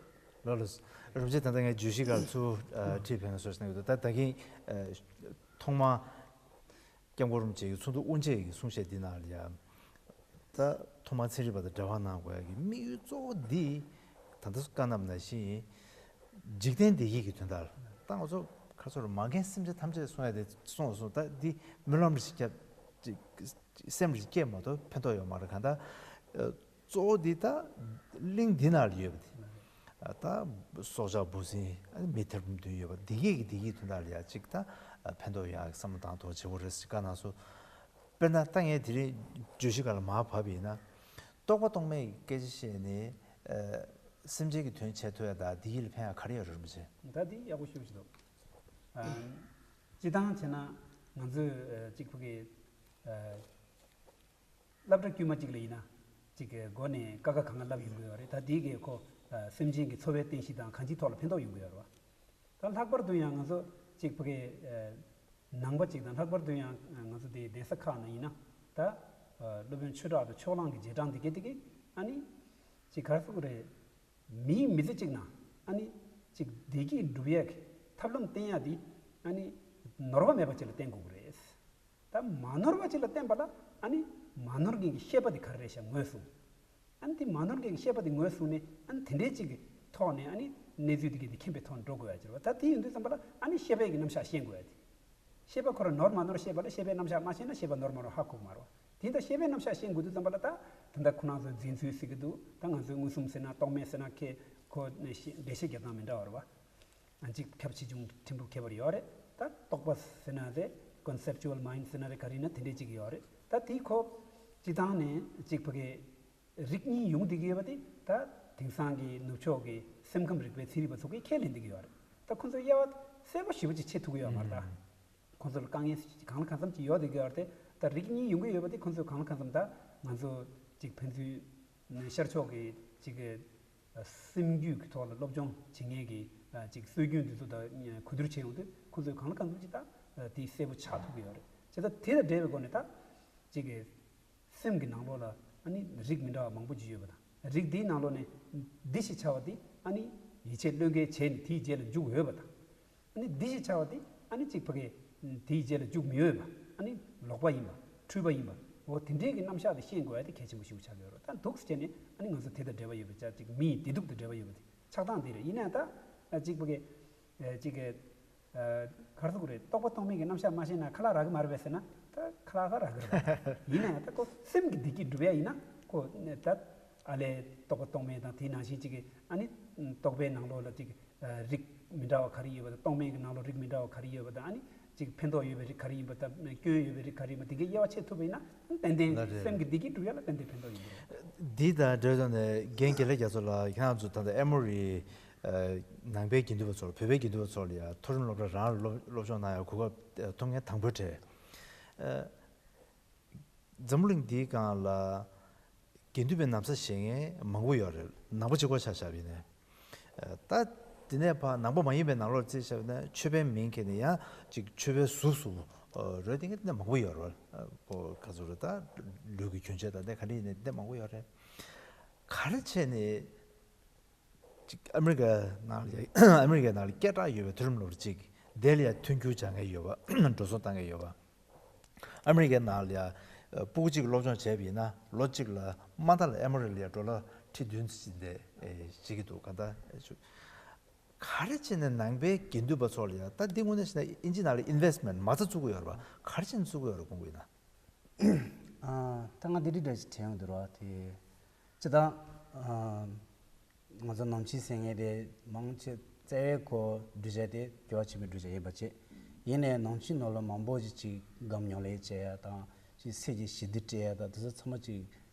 ལགས་ལགས། རིན་པོ་ཆེ། ད་ལྟ་ངས་བརྗོད་གཞི་སྒང་ལ་ཚུར་ཨ་ཁྲིད་ཕན་ན་སོ་ཞེས་གནང་གི་འདུག་ད་ད་གིན་ཨ་ཐོག་མར་སྐྱབས་མགོན་རིན་པོ་ཆེ་གི་ཚོགས་འདུ་དབུ་འབྱེད་ཀྱི་གསུང་བཤད་འདི་ནང་ལ་ཡང་ད་ཐོག་མར་ཚན་རིག་པ་དང་འབྲེལ་བ་གནང་དགོས་ཡ་གི་དམིགས་ཡུལ་གཙོ་བོ་འདི་ད་ལྟ་བཀའ་གནང་བ་ནང་བཞིན་འཇིག་རྟེན་བདེ་སྐྱིད་ཀྱི་དོན་དག་ལ། ད་ང་ཚོ་ཁ་ཚོར་མ་རྒན་སེམས་ཅན་ཐམས་ཅད་གསུང་ཡ་དེ་གསུངས་སོང་། ད་འདི་སྨོན་ལམ་རེ་ཞིག་བརྒྱབ་ཅིག་སེམས་རེ་སྐྱེས་མ་གཏོགས་ཕན་ཐོགས་ཡོད་མ་རེད། གང་ལྟར་ཨ་གཙོ་བོ་འདི་ད་གླིང་འདི་ནང་ལ་ཡོད་པ་དེ། ད་སྲོག་ཆགས་འབུ་སྲིན་མི་ཐེར་འབུམ་བདུན་ཡོད་པ་འདི་གས་ཀྱི་བདེ་སྐྱིད་དོན་དག་ལ་ཡ་གཅིག་ད་ཕན་ཐོགས་ཡག་བསམ་བློ་བཏང་ཐུབ་བྱེད་དགོས་རེད་ཟེར་བཀའ་གནང་སོང་། དཔེར་ན་ད་ངས་དེ་རིང་བརྗོད་གཞི་སྒང་ལ་མར་བབས་པ་ཡིན་ན། རྟོགས་པ་རྟོག་མེད་ཀྱི་སྐད་ཆ་བཤད་ནས་ཨ་སེམས་ཅན་གྱི་དོན་བྱེད་ཐུབ་ཡ་ད་བདེ་སྐྱིད་ལ་ཕན་ཡ་ག་རེ་ཡོད་རེད་རིན་པོ་ཆེ། ད་འདི་ཡག་པོ་ཞེ་པོ་ཅིག་འདུག་ཨ་སྤྱིར་བཏང་བྱས་ན་ང་ཚོས་ཨ་གཅིག་པ་གི་ཨ་སློབ་གྲྭ་དཀྱུས་མ་གཅིག་ལ་ཡིན་ན་གཅིག་གི་སྒོ་ནས་ཀ་ཁ་གང་ག་བསླབ་ཡོང་གི་ཡོད་རེད། ད་དེའི་གི་ཁོ་ཨ་སེམས་ཅན་གྱི་འཚོ་བའི་རྟེན་གཞི་དང་གང་ཅིའི་ཐོག་ལ་ཕན་ཐོགས་ཡོང་གི་ཡོད་རེད་བ། ད་ལྷག་པར་དུ་ཡང་ང་ཚོ་གཅིག་ཕ་གི་ཨ་ནང་པ་གཅིག་དང་ལྷག་པར་དུ་ཡང་ང་ཚོ་དེ་གདན་ས་ཁག་ནང་ཡིན་ན་ད་ཨ་སློབ་དཔོན་ཆོས་གྲགས་དང་ཕྱོགས་གླང་གི་རྗེས་འབྲང་དེ་གས་དེ་གས་ཨ་ནི་གཅིག་ག་རེ་ཟེར་དགོས་རེད། མིའི་མི་ཚེ་གཅིག་ནང་ཨ་ནི་གཅིག་བདེ་སྐྱིད་སྒྲུབ་ཡས་ཀྱི་ཐབས་ལམ་བསྟན་ཡ་དེ་ཨ་ནི་ནོར་བ་མེད་པ་ཅིག་ལ་བསྟན་དགོས་ཀྱི་རེད། ད་མ་ནོར་བ་ཅིག་ལ་བསྟན་པ་ལ་ཨ་ནི་མ་ནོར་མཁན་གྱི་ཤེས་པ་དེ་ག་རེ་རེད་ཤག་ངོས་བཟུང་། ཨ་ནི་དེ་མ་ནོར་མཁན་གྱི་ཤེས་པ་དེ་ངོས་བཟུང་ནས་ཨ་ནི་དེ་འདྲའི་ཅིག་གི་ཐོག་ནས་ཨ་ནི་གནས་ཚུལ་དེ་གས་དེ་མཁྱེན་པའི་ཐོག་ནས་འགྲོ་དགོས་ཡ་ཅིག་རེད་བ། ད་དེ་ཡིན་དུས་ཙམ་པ་ལ་ཨ་ནི་ཤེས་པའི་གི་རྣམ་གཞག་ཤེས་དགོས་ཡ་དེ། ཤེས་པ་ཁོ་རང་ནོར་མ་ནོར་ཤེས་པ་ལ་ཤེས་པའི་རྣམ་གཞག་མ་ཤེས་ན་ཤེས་པ་ནོར་མ་ནོར་ཧ་གོ་གི་མ་རེད་བ། དེ་ལྟར་ཤེས་པའི་རྣམ་གཞག་ཤེས་དགོས་དུས་ཙམ་པ་ལ་ད་ད་ལྟ་ཁོ་རང་ཚོས་འཛིན་ཚུལ་ཟེར་གི་འདུག་ད་ང་ཚོས་མངོན་སུམ་ཟེར་ན་རྟོག་མེད་ཟེར་ན་ཁེ་ཁོ་འགྲེལ་བཤད་རྒྱག་སྟངས་མི་འདྲ་བ་རེད་བ། ཨ་གཅིག་ཁྱབ་ཆེ་ཆུང་ཕྲན་བུ་ཁྱད་པར་ཡོད་རེད། ད་རྟོག་པ་ཟེར་ན་རེད། Conceptual mind ཟེར་ན་རེད། ག་རེ་ཡིན་ན་དེ་འདྲས་གཅིག་ཡོད་རེད། ད་དེའི་ཁོ་སྤྱི་བཏང་ནས་གཅིག་ཕ་གི་རིགས་གཉིས་ཡོང་བསྡད་ཀྱི་ཡོད་པ་དེ་ད་དེང་སང་གི་ནུབ་ཕྱོགས་ཀྱི་སེམས་ཁམས་རིག་པའི་ཚན་རིག་པ་ཚོ་གིས་ཁས་ལེན་བསྡད་ཀྱི་ཡོད་རེད། ད་ཁོ་ཚོས་དབྱེ་བ་གསལ་པོ་ཞེ་པོ་ཅིག་ཕྱེ་ཐུབ་ཀྱི་ཡོད་མ་རེད་ད། ཁོང་ཚོ་ལ་དཀའ་ངལ་གང་ལ་གང་འཚམ་ཅིག་ཡོད་བསྡད་ཀྱི་ཡོད་རེད་དེ། ད་རིགས་གཉིས་ཡོང་གི་ཡོད་པ་དེ་ཁོང་ཚོས་གང་ལ་གང་འཚམ་ད་ང་ཚོ་ཅིག་ཕན་ཚུན་ཤར་ཕྱོགས་ཀྱི་ཅིག་སེམས་རྒྱུད་ཀྱི་ཐོག་ལ་སློབ་སྦྱོང་བྱེད་མཁན་གྱི་ཅིག་སྲོལ་རྒྱུན་འདི་ཚོ་དང་གོ་བསྡུར་བྱས་ཡོང་དུས་ཁོང་ཚོས་གང་ལ་གང་འཚམ་ཅིག་ད་དེ་གསལ་པོ་ཆགས་ཐུབ་ཀྱི་ཡོད་རེད། བྱས་ཙང་དེ་དང་འབྲེལ་བའི་སྒོ་ནས་ད་ཅིག་སེམས་ཀྱི་ནང་ལོགས་ལ་ཨ་ནི་རིགས་མི་འདྲ་བ་མང་པོ་ཅིག་ཡོད་པ་དང་། རིགས་འདིའི་ནང་ལོགས་ནས་འདི་ཞེས་བྱ་བ་འདི་ཨ་ནི་ཡིད་ཆེས་བློས་འགེལ་བྱས་ནས་དེའི་རྗེས་ལ་འཇུག་འོས་པ་དང་། ཨ་ནི་འདི་ཞེས་བྱ་བ་འདི་ཨ་ནི་གཅིག་ཕ་གི་དེའི་རྗེས་ལ་འཇུག་མི་འོས་པ། ཨ་ནི་ལོག་པ་ཡིན་པ། འཁྲུལ་པ་ཡིན་པ། འོ་དེ་འདྲའི་གི་རྣམ་གཞག་དེ་ཤེས་དགོས་ཡ་དེ་གལ་ཆེན་པོ་ཞིག་ཆགས་ཡོད་རེད། ད་འདུག་སེ་བྱས་ནས་ཨ་ནི་ང་ཚོ་དེ་དང་འབྲེལ་བ་ཡོད་པའི་ཆ་གཅིག་མི་ཡི་བདེ་སྡུག་དང་འབྲེལ་བ་ཡོད་པ་དེ་ཆགས་སྟངས་དེ་རེད། ཡིན་ན་ཡང་ད་གཅིག་ཕ་གི་གཅིག་གི་ག་རེ་ཟེར་དགོས་རེད། རྟོགས་པ་རྟོག་མེད་ཀྱི་རྣམ་གཞག་མ་ཤེས་ན་ཁ་ལག་རག་གི་མ་རེད་པས་ཟེར་ན་ད་ཁ་ལག་ཁ་རག་གི་རེད་པ། ཡིན་ན་ཡང་ད་ཁོ་སེམས་ཀྱི་བདེ་སྐྱིད་སྒྲུབ་ཡ་ཡིན་ན་ཁོ་ད་ཨ་ལས་རྟོགས་པ་རྟོག་མེད་དང་དེའི་ནང་བཞིན་གཅིག་གི་ཨ་ནི་རྟོག་པའི་ནང་ལོགས་ལ་གཅིག་རིགས་མི་འདྲ་བ་ག་རེ་ཡོད་པ་དང་། རྟོག་མེད་ཀྱི་ནང་ལོགས་རིགས་མི་འདྲ་བ་ག་རེ་ཡོད་པ་དང་། ཨ་ནི་གཅིག་ཕན་ཐོགས་ཡོད་པའི་རིགས་ག་རེ་ཡིན་པ་དང་། སྐྱོན་ཡོད་པའི་རིགས་ག་རེ་ཡིན་པ་དེ་གའི་དབྱེ་བ་ཕྱེ་ཐུབ་པ་ཡིན་ན་ཏན་ཏན་ལགས་རེད། སེམས་ཀྱི་བདེ་སྐྱིད་སྒྲུབ་ཡ་ལ་ཏན་ཏན་ཕན་ཐོགས་ཡོང་གི་རེད། འདི་དང་འབྲེལ་ཏེ་ནས་རྒན་དགེ་ལེགས་རྒྱ་མཚོ་ལགས་ཁྱེད་རང་ཚོ་ད་ལྟ་ཨེ་མོ་རི་ནང་པའི་དགེ་འདུན་པ་ཚོར་བོད་པའི་དགེ་འདུན་པ་ཚོར་ལ་ཡང་མཐོ་རིམ་སློབ་གྲྭ་རང་ལ་སློབ་སློབ་སྦྱོང་གནང་ཡ་གོ་སྐབས་ཐོབ་མཁན་དང་པོ་རེད། འཛམ་བུ་གླིང་འདིའི་སྒང་ལ་དགེ་འདུན་པའི་ན་བཟའ་བཞེས་མཁན་མང་པོ་ཡོད་རེད། ནང་པ་གཅིག་པོ་ཆ་བཞག་པ་ཡིན་ན། ད་དེ་ནས་ཕར་ནང་པ་མ་ཡིན་པའི་ནང་ལོགས་རྩིས་བཞག་པ་ཡིན་ན་ཆོས་པའི་མིང་འཁྱེར་ནས་ཡང་ཅིག་ཆོས་པའི་གཟུགས་སུ་རོལ་བསྡད་མཁན་དེ་འདྲ་མང་པོ་ཡོད་རེད། ཁོ་ག་ཚོད་རེད། ད་ལུས་ཀྱི་གྱོན་ཆས་དང་དེ་ག་འདྲ་ཡིན་ནའི་དེ་འདྲ་མང་པོ་ཡོད་རེད། ག་རེ་བྱས་ནས་ཅིག་ཨ་མི་རི་ཀ་ནང་ལ་ཨ་མི་རི་ཀའི་ནང་ལ་སྐད་གྲགས་ཡོད་པའི་མཐོ་རིམ་སློབ་གྲྭ་གཅིག་དེ་ལ་ཡང་མཐུན་འགྱུར་སྦྱང་མཁན་ཡོད་པ། འགྲོ་སོང་བཏང་མཁན་ཡོད་པ། ཨ་མི་རི་ཀའི་ནང་ལ་ཡང་སྤུ་གུ་གཅིག་སློབ་སྦྱོང་བྱས་པ་ཡིན་ན་ལོ་གཅིག་ལ་མ་མཐའ་ལ་ཨ་མི་རི་ལ་ཡང་ཌོ་ལར་ཁྲི་བདུན་ཙམ་ཅིག་འདི་བྱེད་ཀྱི་འདུག་ག་ད་ག་རེ་བྱས་ནས་ནང་པའི་དགེ་འདུན་པ་ཚོ་ལ་ཡང་ད་འདི་དངོས་གནས་བྱས་ན་ཨིན་ཇི་ནང་ལ་ཨིན་ཝེ་སི་མེན་ཊི་མ་རྩ་བཙུགས་ཀྱི་ཡོད་རེད་པ། ག་རེ་བྱས་ནས་བཙུགས་ཀྱི་ཡོད་རེད་དགོངས་ཀྱི་ཡིན་ན། ཨ། ད་ང་འདི་འདྲ་འདྲ་ཞིག་དྲན་ཡོང་འདུག་ར། དེ་སྤྱིར་བཏང་ཨ་ང་ཚོ་ནང་ཆོས་ཟེར་མཁན་དེ་མང་ཆེ་རྩ་བའི་ཁོ་བསྒྲུབ་བྱ་དེ་རྒྱལ་བ་ཆེན་པོའི་བསྒྲུབ་བྱ་ཡིན་པ་བྱས། ཡིན་ནའི་ནང་ཆོས་ནང་ལ་མང་པོ་ཞིག་ཅིག་སྒམ་ཉོ་ལས་བྱེད་ཡ་དང་ཅིག་གསེར་གྱི་ཞི་བདེ་སྤྲད་ཡ་དང་དེ་ཚོ་ཚང་མ་ཅིག་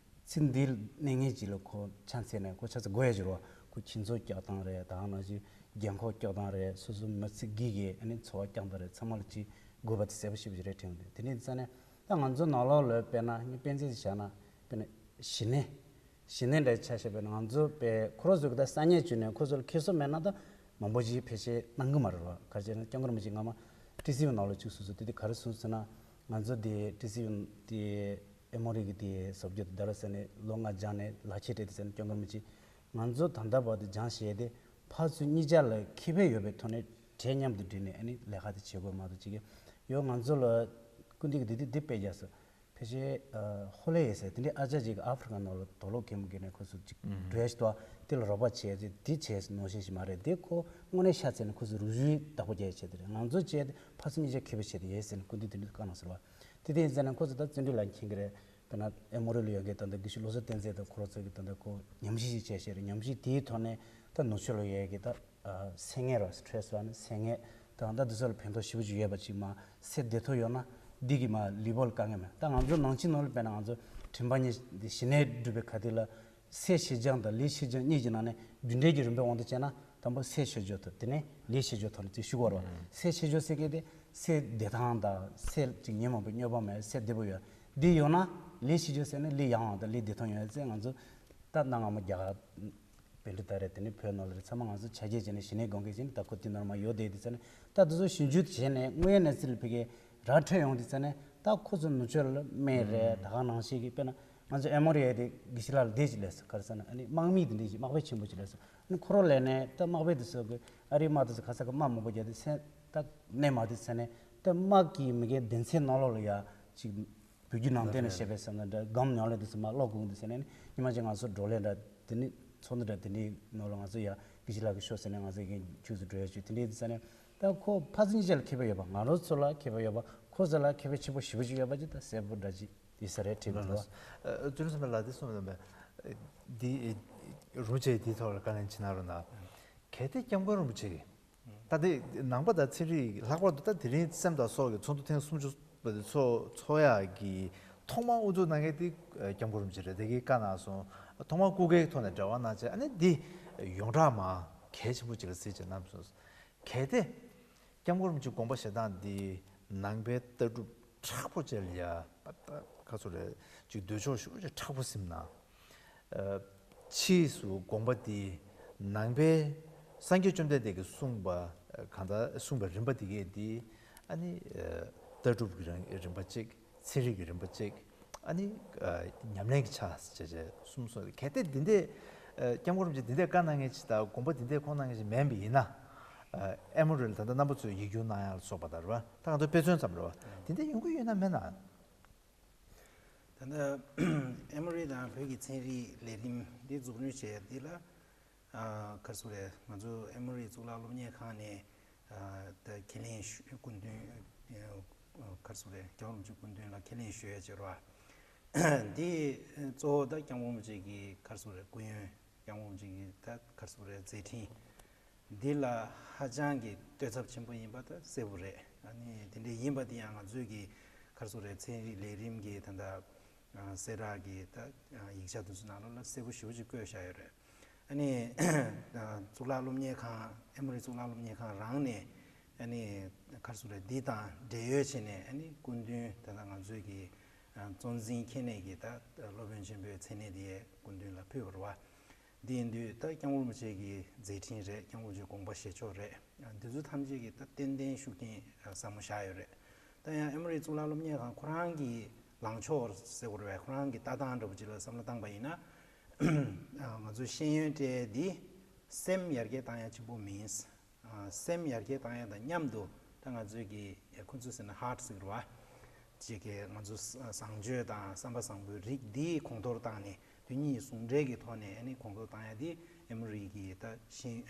ཚེ་འདིའི་གནས་ངན་ཅིག་ལ་ཁོ་ཆ་མཚོན་ནས་ཁོ་ཆ་ཚང་དགོས་ཡ་ཅིག་རེད་བ། ཁོ་ཁྱིམ་ཚང་སྐྱོབ་སྟངས་རེད། ད་ག་ནང་བཞིན་རྒན་འཁོགས་སྐྱོབ་སྟངས་རེད། སོ་སོ་མི་ཚེ་གི་གི་ཨ་ནི་འཚོ་བ་སྐྱོབ་སྟངས་རེད། ཚང་མ་ལ་ཅིག་དགོས་པ་དེ་གསལ་པོ་ཞེ་པོ་ཅིག་རེད་དྲན་གྱི་འདུག་དེ་འདྲ་ཡིན་ཙང་ནས་ད་ང་ཚོ་ནང་ལོགས་ལ་དཔེར་ན་ངས་དཔེ་མཚོན་ཅིག་བཞག་ན། དཔེར་ན་གཞི་ནས་གཞི་ནས་འདྲ་ཆ་བཞག་པ་ཡིན་ན། ང་ཚོ་དཔེ་ཁོ་རང་ཚོ་གི་ད་ས་གནས་བྱོན་ནས་ཁོ་ཚོ་ལ་ཁེ་བཟང་མེད་ན་ད་མང་པོ་ཅིག་ཕལ་ཆེར་གནང་གི་མ་རེད་བ། ག་རེ་བྱས་ན་སྐྱབས་མགོན་རིན་པོ་ཆེ་སྔ་མ་ཊི་སི་ཝི་ནང་ལ་བཅུག་སོང་ཙང་། དེ་དུས་ག་རེ་གསུངས་སོང་ན། ང་ཚོ་དེ་ཊི་སི་ཝི་དེ་ཨེ་མོ་རི་གི་དེ་བཟོ་བཅོས་དེ་ད་ར་ཟེར་ནས་ལོ་ལྔ་སྦྱངས་ནས་ལག་ཁྱེར་སྤྲད་དེ་ཟེར་ནས། སྐྱབས་མགོན་རིན་པོ་ཆེ་ང་ཚོ་ད་ལྟ་བར་དུ་སྦྱངས་བྱས་ཏེ་ཕར་ཚུར་གཉིས་ཆ་ལ་ཁེ་ཕན་ཡོད་པའི་ཐོག་ནས་གྲལ་མཉམ་དུ་བསྒྲིགས་ནས་ཨ་ནི་ལས་ཀ་དེ་བྱེད་དགོས་མ་གཏོགས་ཅིག་གི་ཡོད། ང་ཚོ་ལ་སྐུ་མདུན་གྱིས་དེ་དུས་འདི་དཔེ་བརྒྱབ་སོང་། ཕལ་ཆེར་ཨ་ཧོ་ལེ་ཡེ་ཟེར་དེ་འདྲའི་ཨ་ཅག་ཅིག་ཨ་ཧྥེ་རི་ཁ་ནང་ལ་དུག་ལོག་གད་མོ་བགོས་ནས་ཁོ་ཚོ་ཅིག་འགྲོ་ཡ་ཞིག་འདུག་དེ་ལ་རོགས་པ་བྱས་ཏེ་དེ་བྱས་ནོར་ཤེས་ཤིག་མ་རེད། དེ་ཁོ་དངོས་གནས་ཤ་ཚ་ནས་ཁོ་ཚོ་རུག་རུག་བདག་པོ་རྒྱག་ཡ་བྱས་ཏེ་རེད། ང་ཚོ་བྱས་ཏེ་ཕར་ཚུར་གཉིས་ཆ་ཁེ་ཕན་བྱས་ཏེ་ཡོད་ཟེར་ནས་སྐུ་མདུན་དེ་འདྲ་བཀའ་གནང་ཟེར་བ། དེ་དེ་ཡིན་ཟེར་ན་ཁོ་ཚོ་ད་བརྩོན་འགྲུས་ལ་མཁྱེན་གྱི་རེད། དཔེར་ན་ཨེ་མོ་རི་ལ་ཡོད་མཁན་ད་ལྟ་དགེ་བཤེས་བློ་བཟང་བསྟན་འཛིན་དང་ཁོ་རང་ཚོ་གིས་ད་ལྟ་ཁོ་ཉམས་ཞིབ་ཅིག་བྱས་བྱས་རེད། ཉམས་ཞིབ་དེའི་ཐོག་ནས་ད་ནུབ་ཕྱོགས་ལ་ཡོད་མཁན་ད་ཨ་སེམས་ངལ་ར་སི་ཊེ་རེ་སི་ལ་ནི་སེམས་ངལ་དང་ད་འདི་ཚོ་ལ་ཕན་ཐོགས་ཞེ་པོ་ཅིག་ཡོད་པ་ཅིག་མ་ཟེར་བསྡད་ཐུབ་ཡོད་ན་འདི་གི་མ་ལུས་པོ་ལ་དཀའ་ངལ་མེད། ད་ང་ཚོ་ནང་ཆོས་ནང་ལ་དཔེར་ན་ང་ཚོ་དྲན་པ་ཉིད་འདི་ཞི་གནས་སྒྲུབ་པའི་ཁ་ཐུག་ལ་སེམས་ཞི་སྦྱང་དང་ལུས་ཞི་སྦྱང་གཉིས་ཀྱི་ནང་ནས་རྒྱུ་འབྲས་ཀྱི་རིམ་པའི་དབང་དུ་བྱས་ན་དང་པོ་སེམས་ཞི་སྦྱོང་དང་དེ་ནས་ལུས་ཞི་སྦྱོང་ཐོག་ནས་ཅིག་ཞུ་དགོས་རེད་བ། སེམས་ཞི་སྦྱོང་ཟེར་མཁན་དེ་སེམས་བདེ་ཐང་དང་སེམས་ཅིག་ཉོན་མོངས་པའི་དངོས་པོ་མེད་སེམས་བདེ་པོ་ཡོད། འདི་ཡོད་ན་ལུས་ཞི་སྦྱོང་ཟེར་ནས་ལུས་ཡང་བ་དང་ལུས་བདེ་ཐང་ཡོད་ཟེར། ང་ཚོ་ད་གནའ་སྔ་མོ་རྒྱ་གར་བོད་འབྲི་ད་རེད། དེ་ནས་བོད་ནང་ལ་རེད། ཚང་མ་ང་ཚོ་ཆ་རྐྱེན་བྱས་ནས་ཞི་གནས་དགོངས་ཀྱི་བྱས་ནས་ད་ཁོ་དེ་ནོར་མ་ཡོད་བསྡད་དེ་ཟེར་ནས་ད་དེ་ཚོ་ཞིབ་འཇུག་བྱས་ནས་དངོས་ཡོད་གནས་ཚུལ་ལ་ཕ་གི་ར་འཕྲོད་ཡོང་དེ་ཟེར་ནས། ད་ཁོ་ཚོ་ནུབ་ཕྱོགས་ལ་སྨན་རེད། ད་ག་ནང་བཞིན་གྱི་དཔེར་ན་ང་ཚོ་ཨེ་མོ་རི་ཡ་དེ་དགེ་བཤེས་ལགས་ལ་དེ་ཅིག་ལས་སོང་། ག་རེ་ཟེར་ན་ཨ་ནི་དམག་མི་དེ་འདྲ་ཞིག་དམག་དཔོན་ཆེན་པོ་ཅིག་ལས་སོང་། ཨ་ནི་ཁོ་རང་ལས་ནས་ད་དམག་དཔོན་དེ་ཚོ་གི་ཨ་རིའི་དམག་དེ་ཚོ་ག་ས་ག་དམག་མང་པོ་རྒྱག་དེ་ཟེར། ད་གནས་མ་དེ་ཟེར་ནས་ད་དམག་གི་མི་གའི་སྡེ་ཚན་ནང་ལོགས་ལ་ཡ་ཅིག་བོད་བརྒྱུད་ནང་བསྟན་ལ་བཤད་པའི་ས་ན་འདྲ་སྒམ་ཉོ་ལེ་དེ་ཚོ་མ་ཀློག་དགོས་འདུག་ཟེར་ནས་ཉི་མ་ཅིག་ང་ཚོ་བགྲོ་གླེང་འདྲ་དེ་ནི་ཚོགས་འདུ་འདྲ་དེ་འདྲའི་ནང་ལ་ང་ཚོ་ཡ་དགེ་བཤེས་ལགས་ཀྱིས་ཤོག་ཟེར་ནས་ང་ཚོ་གིས་ཁྱུག་ཙམ་འགྲོ་ཡ་བྱོས། དེ་འདྲའི་དེ་ཟེར་ནས་ད་ཁོ་ཕར་ཚུར་གཉིས་ཆ་ལ་ཁེ་ཕན་ཡོད་པ། ང་རང་ཚོ་ལ་ཁེ་ཕན་ཡོད་པ། ཁོ་ཚོ་ལ་ཁེ་ཕན་ཆེན་པོ་ཞེ་པོ་ཅིག་ཡོད་པ་ཅིག་ད་གསལ་པོ་འདྲ་ཅིག་ཡིན་ས་རེད་དྲན་གྱི་འདུག་ཨ། བཙུན་མ་ལགས་འདི་གསུངས་པ་ནང་བཞིན་འདི་རུ་ཆེ་འདིའི་ཐོག་ལ་བཀའ་ལན་ཇི་གནང་རོགས་གནང་། གལ་ཏེ་སྐྱབས་མགོན་རིན་པོ་ཆེ་གིས། ད་དེ་ནང་པ་དང་ཚན་རིག་ལྷག་པར་དུ་ད་དེ་རིང་སེམས་དང་སྲོག་གི་ཚོགས་འདུ་ཐེངས་སུམ་ཅུ་པ་དེ་ཚོགས་ཚོགས་ཡག་གི་ཐོག་མར་དབུ་འཛུགས་གནང་མཁན་དེ་སྐྱབས་མགོན་རིན་པོ་ཆེ་རེད། དེ་གིས་བཀའ་གནང་སོང་། ཐོག་མར་སྐུ་སྒེར་གྱི་ཐོག་ནས་འབྲེལ་བ་གནང་བྱས། ཨ་ནི་འདི་ཡོངས་གྲགས་མ་གལ་ཆེན་པོ་ཅིག་ལ་གཟིགས་བྱས་གནང་སོང་། གལ་ཏེ་སྐྱབས་མགོན་རིན་པོ་ཆེ་དགོངས་པ་བཞེས་སྟངས་འདི་ནང་པའི་ལྟ་གྲུབ་མཁྲེགས་པོ་ཅན་ལ་ཡ་ཁ་ཚུར་རེ་ཅིག་འདོད་ཕྱོགས་ཤུགས་ཆེ་མཁྲེགས་པོ་ཟིན་ན། ཕྱིས་སུ་དགོངས་པ་འདི་ནང་པའི་སངས་རྒྱས་བཅོམ་ལྡན་འདས་ཀྱིས་གསུངས་པ་གང་ལྟར་གསུངས་པའི་རིམ་པ་འདི་གས་འདི་ཨ་ནི་ལྟ་གྲུབ་ཀྱི་རིམ་པ་གཅིག། ཚན་རིག་གི་རིམ་པ་གཅིག། ཨ་ནི་ཉམས་ལེན་གྱི་ཆ་བྱས་བྱས་གསུམ་སོང་། གལ་ཏེ་འདི་འདྲས་སྐྱབས་མགོན་རིན་པོ་ཆེ་འདི་འདྲས་བཀའ་གནང་མཁན་ཅིག་དང་དགོངས་པ་འདི་འདྲས་ཁོང་གནང་མཁན་ཅིག་མིན་པ་ཡིན་ན། ཨེ་མོ་རི་ལ་ད་ལྟ་རྣམ་པ་ཚོས་ཡིག་སྒྱུར་གནང་ཡག་ལ་སོགས་པ་དང་རེད་བ། ད་ང་ཚོ་དཔེ་མཚོན་ཙམ་རེད་བ། འདི་འདྲས་ཡོང་གི་ཡོད་ན་མེད་ན། ད་ལྟ་ཨེ་མོ་རི་དང་བོད་ཀྱི་ཚན་རིག་ལས་རིམ་འདི་འཛུགས་སྐྲུན་བྱས་འདི་ལ། ཨ། ག་རེ་ཟེར་དགོས་རེད། ང་ཚོ་ཨེ་མོ་རི་གཙུག་ལག་སློབ་གཉེར་ཁང་ནས། ཨ། ད་ཁས་ལེན་ཞུ་སྐུ་མདུན། ཨ། ག་རེ་ཟེར་དགོས་རེད། སྐྱབས་མགོན་རིན་པོ་ཆེ་སྐུ་མདུན་ལ་ཁས་ལེན་ཞུ་ཡ་བྱས་རེད་བ། འདི་གཙོ་བོ་ད་སྐྱབས་མགོན་རིན་པོ་ཆེ་གི་ག་རེ་ཟེར་དགོས་རེད། སྐུ་ཡོན། སྐྱབས་མགོན་རིན་པོ་ཆེ་གི་ད་ག་རེ་ཟེར་དགོས་རེད། མཛད་འཕྲིན་འདི་ལ་ཧ་ཅང་གི་བསྟོད་ཚབས་ཆེན་པོ་ཡིན་པ་ད་གསལ་པོ་རེད། ཨ་ནི་དེ་འདྲ་ཡིན་པ་དེ་ཡང་ང་ཚོའི་གི་ག་རེ་ཟེར་དགོས་རེད། ཚན་རིག་ལས་རིམ་གྱི་ད་ལྟ་ཨ། གསལ་བསྒྲགས་ཀྱི་ད་ཡིག་ཆ་དེ་ཚོ་ནང་ལོགས་ལ་གསལ་པོ་ཞེ་པོ་ཅིག་བཀོད་བཞག་ཡོད་རེད། ཨ་ནི་གཙུག་ལག་སློབ་གཉེར་ཁང་། ཨེ་མོ་རི་གཙུག་ལག་སློབ་གཉེར་ཁང་རང་ནས་ཨ་ནི་ག་རེ་ཟེར་དགོས་རེད། འདི་དང་འབྲེལ་ཡོད་བྱས་ནས་ཨ་ནི་སྐུ་མདུན་ད་ལྟ་ང་ཚོའི་གི་གཙོ་འཛིན་ཁྱེད་ནས་ཀྱི་ད་སློབ་དཔོན་ཆེན་པོའི་མཚན་གནས་དེ་སྐུ་མདུན་ལ་ཕུལ་བ་རེད་བ། འདི་ཡིན་དུས་ད་སྐྱབས་མགོན་རིན་པོ་ཆེ་གི་མཛད་འཕྲིན་རེད། སྐྱབས་མགོན་རིན་པོ་ཆེའི་དགོངས་པ་བཞེས་ཕྱོགས་རེད། འདི་ཚོ་ཐམས་ཅད་ཀྱི་ད་ཏན་ཏན་ཤུགས་རྐྱེན་ཟབ་མོ་བཞག་ཡོད་རེད། ད་ཡང་ཨེ་མོ་རི་གཙུག་ལག་སློབ་གཉེར་ཁང་ཁོ་རང་གི་ལངས་ཕྱོགས་ཟེར་དགོས་རེད་པས། ཁོ་རང་གི་ལྟ་སྟངས་འདྲ་པོ་ཅིག་ལ་བསམ་བློ་བཏང་པ་ཡིན་ན། ང་ཚོ་ཤེས་ཡོན་སྤྲད་འདི་སེམས་ཡར་རྒྱས་བཏང་ཡ་གཅིག་པོ་མིན། སེམས་ཡར་རྒྱས་བཏང་ཡ་དང་མཉམ་དུ་ད་ང་ཚོའི་གི་ཁོ་ཚོས་ཟེར་ན་ཧར་ཊི་ཟེར་གི་རེད་པ། ཅིག་གི་ང་ཚོ་བཟང་སྤྱོད་དང་བསམ་པ་བཟང་པོའི་རིགས་འདི་གོང་མཐོར་བཏང་ནས་དོན་གཉིས་ཟུང་འབྲེལ་གྱི་ཐོག་ནས་ཨ་ནི་གོང་མཐོར་བཏང་ཡ་འདི་ཨེ་མོ་རི་གི་ད་ཤེས།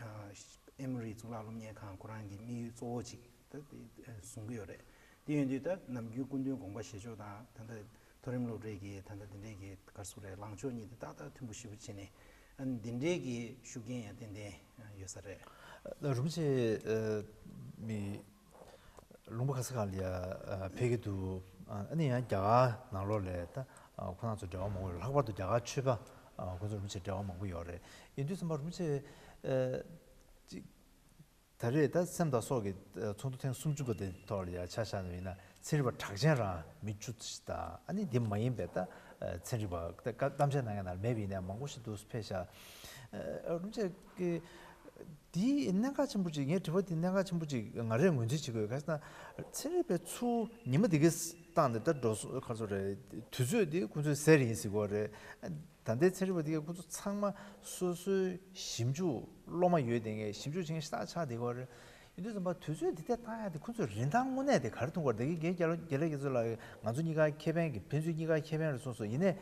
ཨེ་མོ་རི་གཙུག་ལག་སློབ་གཉེར་ཁང་ཁོ་རང་གི་དམིགས་ཡུལ་གཙོ་བོ་ཅིག་ད་དེ་བཟུང་གི་ཡོད་རེད། དེ་ཡིན་དུས་ད་ནམ་རྒྱུན་སྐུ་མདུན་དགོངས་པ་བཞེས་ཕྱོགས་དང་ད་ལྟ་མཐོ་རིམ་སློབ་གྲྭའི་གི་ད་ལྟ་དེ་འདྲའི་གི་ག་རེ་ཟེར་དགོས་རེད། ལངས་ཕྱོགས་གཉིས་དེ་ཏག་ཏག་མཐུན་པོ་ཞེ་པོ་བྱས་ནས་ཨ་ནི་འདི་འདྲའི་གི་ཤུགས་རྐྱེན་ཡང་ཏན་ཏན་ཡོད་ས་རེད། རིན་པོ་ཆེ་མི་ལུང་པ་ག་ས་ག་ལ་ཡ་ཕེབས་ཀྱི་འདུག་ཨ་ནི་ཡང་རྒྱ་གར་ནང་ལོགས་ལ་ད་ ཁོ་རང་ཚོ་འབྲེལ་བ་མང་པོ་ཡོད། ལྷག་པར་དུ་རྒྱ་གར་ཆོས་པ་ཁོ་ཚོ་རིན་པོ་ཆེ་འབྲེལ་བ་མང་པོ་ཡོད་རེད། ཡིན་དུས་ཙམ་པ་རིན་པོ་ཆེ་ཅིག་ད་རེས་ད་སེམས་དང་སྲོག་གི་ཚོགས་འདུ་ཐེངས་སུམ་ཅུ་པ་དེ་ཐོག་ལ་ཡ་ཆ་བཞག་ན་ཡིན་ན། ཚན་རིག་པ་གྲགས་ཅན་རང་མི་བཅུ་ཞིག་དང་། ཨ་ནི་འདི་མ་ཡིན་པའི་ད་ཚན་རིག་པ་གཏམ་བཤད་གནང་མཁན་ནང་མེད་པ་ཡིན་ན་མང་པོ་ཞིག་འདུག་ཕེབས་ཤག་རིན་པོ་ཆེ་གི་འདིའི་གནད་འགག་ཆེན་པོ་ཅིག་ངའི་དྲི་བ་འདི་གནད་འགག་ཆེན་པོ་ཅིག་ང་རས་ངོས་འཛིན་བྱེད་དགོས། ག་ཟེར་ན་ཚན་རིག་པའི་ཚུར་ཉི་མ་འདི་གའི་སྟེང་ནས་ད་འགྲོ་སོང་ག་ཚོད་རེད། དུས་ཚོད་འདི་ཁོ་ཚོས་ཟེར་ཡིན་ཟེར་གོ་རེད། ད་ལྟའི་ཚན་རིག་པ་འདི་གའི་ཁོ་ཚོ་ཚང་མ་སོ་སོའི་ཞིབ་འཇུག་སློབ་མ་ཡོད་བསྡད་མཁན་ཞིབ་འཇུག་བྱེད་མཁན་ཤ་སྟག་ཆགས་བསྡད་གོ་རེད། ཡིན་དུས་ཙམ་པ་དུས་ཚོད་འདི་ལྟར་བཏང་ཡག་དེ་ཁོ་ཚོས་རིན་ཐང་དངོས་གནས་དེ་ག་རེ་མཐོང་གི་ཡོད་རེད། དེ་གའི་རྒན་རྒྱལ་ལོ་རྒྱལ་ལགས་ཀྱིས་ཚོ་ལ་ང་ཚོ་གཉིས་ཀ་ཁེ་ཕན་གྱི་ཕན་ཚུན་གཉིས་ཀ་ཁེ་ཕན་རེད་གསུངས་སོང་། ཡིན་ནའི་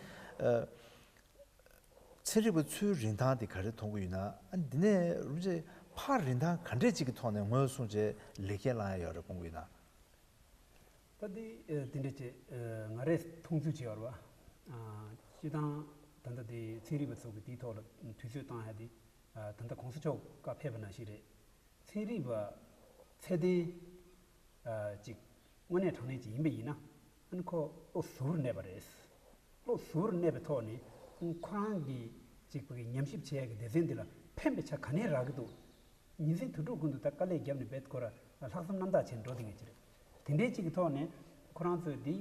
ཚན་རིག་པ་ཚོའི་རིན་ཐང་དེ་ག་རེ་མཐོང་གི་ཡོད་ན། ཨ་ནི་འདི་ནས་རིན་པོ་ཆེ་ཕར་རིན་ཐང་ག་འདྲས་ཅིག་གི་ཐོག་ནས་ངོས་བཟུང་བྱས་ལེགས་སྐྱེས་བླངས་ཡག་ཡོད་རེད་དགོངས་ཀྱི་ཡོད་ན། ད་འདི་དེ་འདྲས་ཅིག་ང་རས་མཐོང་ཚུལ་ཅིག་ཡོད་རེད་བ། སྤྱིར་བཏང་ད་ལྟ་དེ་ཚན་རིག་པ་ཚོ་གི་དེའི་ཐོག་ལ་དུས་ཚོད་བཏང་ཡག་དེ་ད་ལྟ་གོང་ས་མཆོག་བཀའ་ཕེབས་པ་ནང་བཞིན་རེད། ཚན་རིག་པ་ཚད་ལྡན་ཅིག་དངོས་གནས་དྲང་གནས་ཅིག་ཡིན་པ་ཡིན་ན། ཨ་ནི་ཁོ་བློ་གཟུ་བོར་གནས་པ་རེད། བློ་གཟུ་བོར་གནས་པའི་ཐོག་ནས་ཁོ་རང་གི་ཅིག་ཕ་གི་ཉམས་ཞིབ་བྱེད་ཡག་གི་སྡེ་ཚན་འདི་ལ་ཕན་པའི་ཆ་ག་ནས་རག་གི་འདུག་ཉིན་མཚན་དུས་དྲུག་ཀུན་ཏུ་ད་དཀའ་ལས་བརྒྱབ་ནས་རྦད་ཁོ་ར་ལྷག་བསམ་རྣམ་དག་བྱས་ནས་འགྲོ་བསྡད་མཁན་ཅིག་རེད། དེ་འདྲའི་ཅིག་གི་ཐོག་ནས་ཁོ་རང་ཚོས་འདི་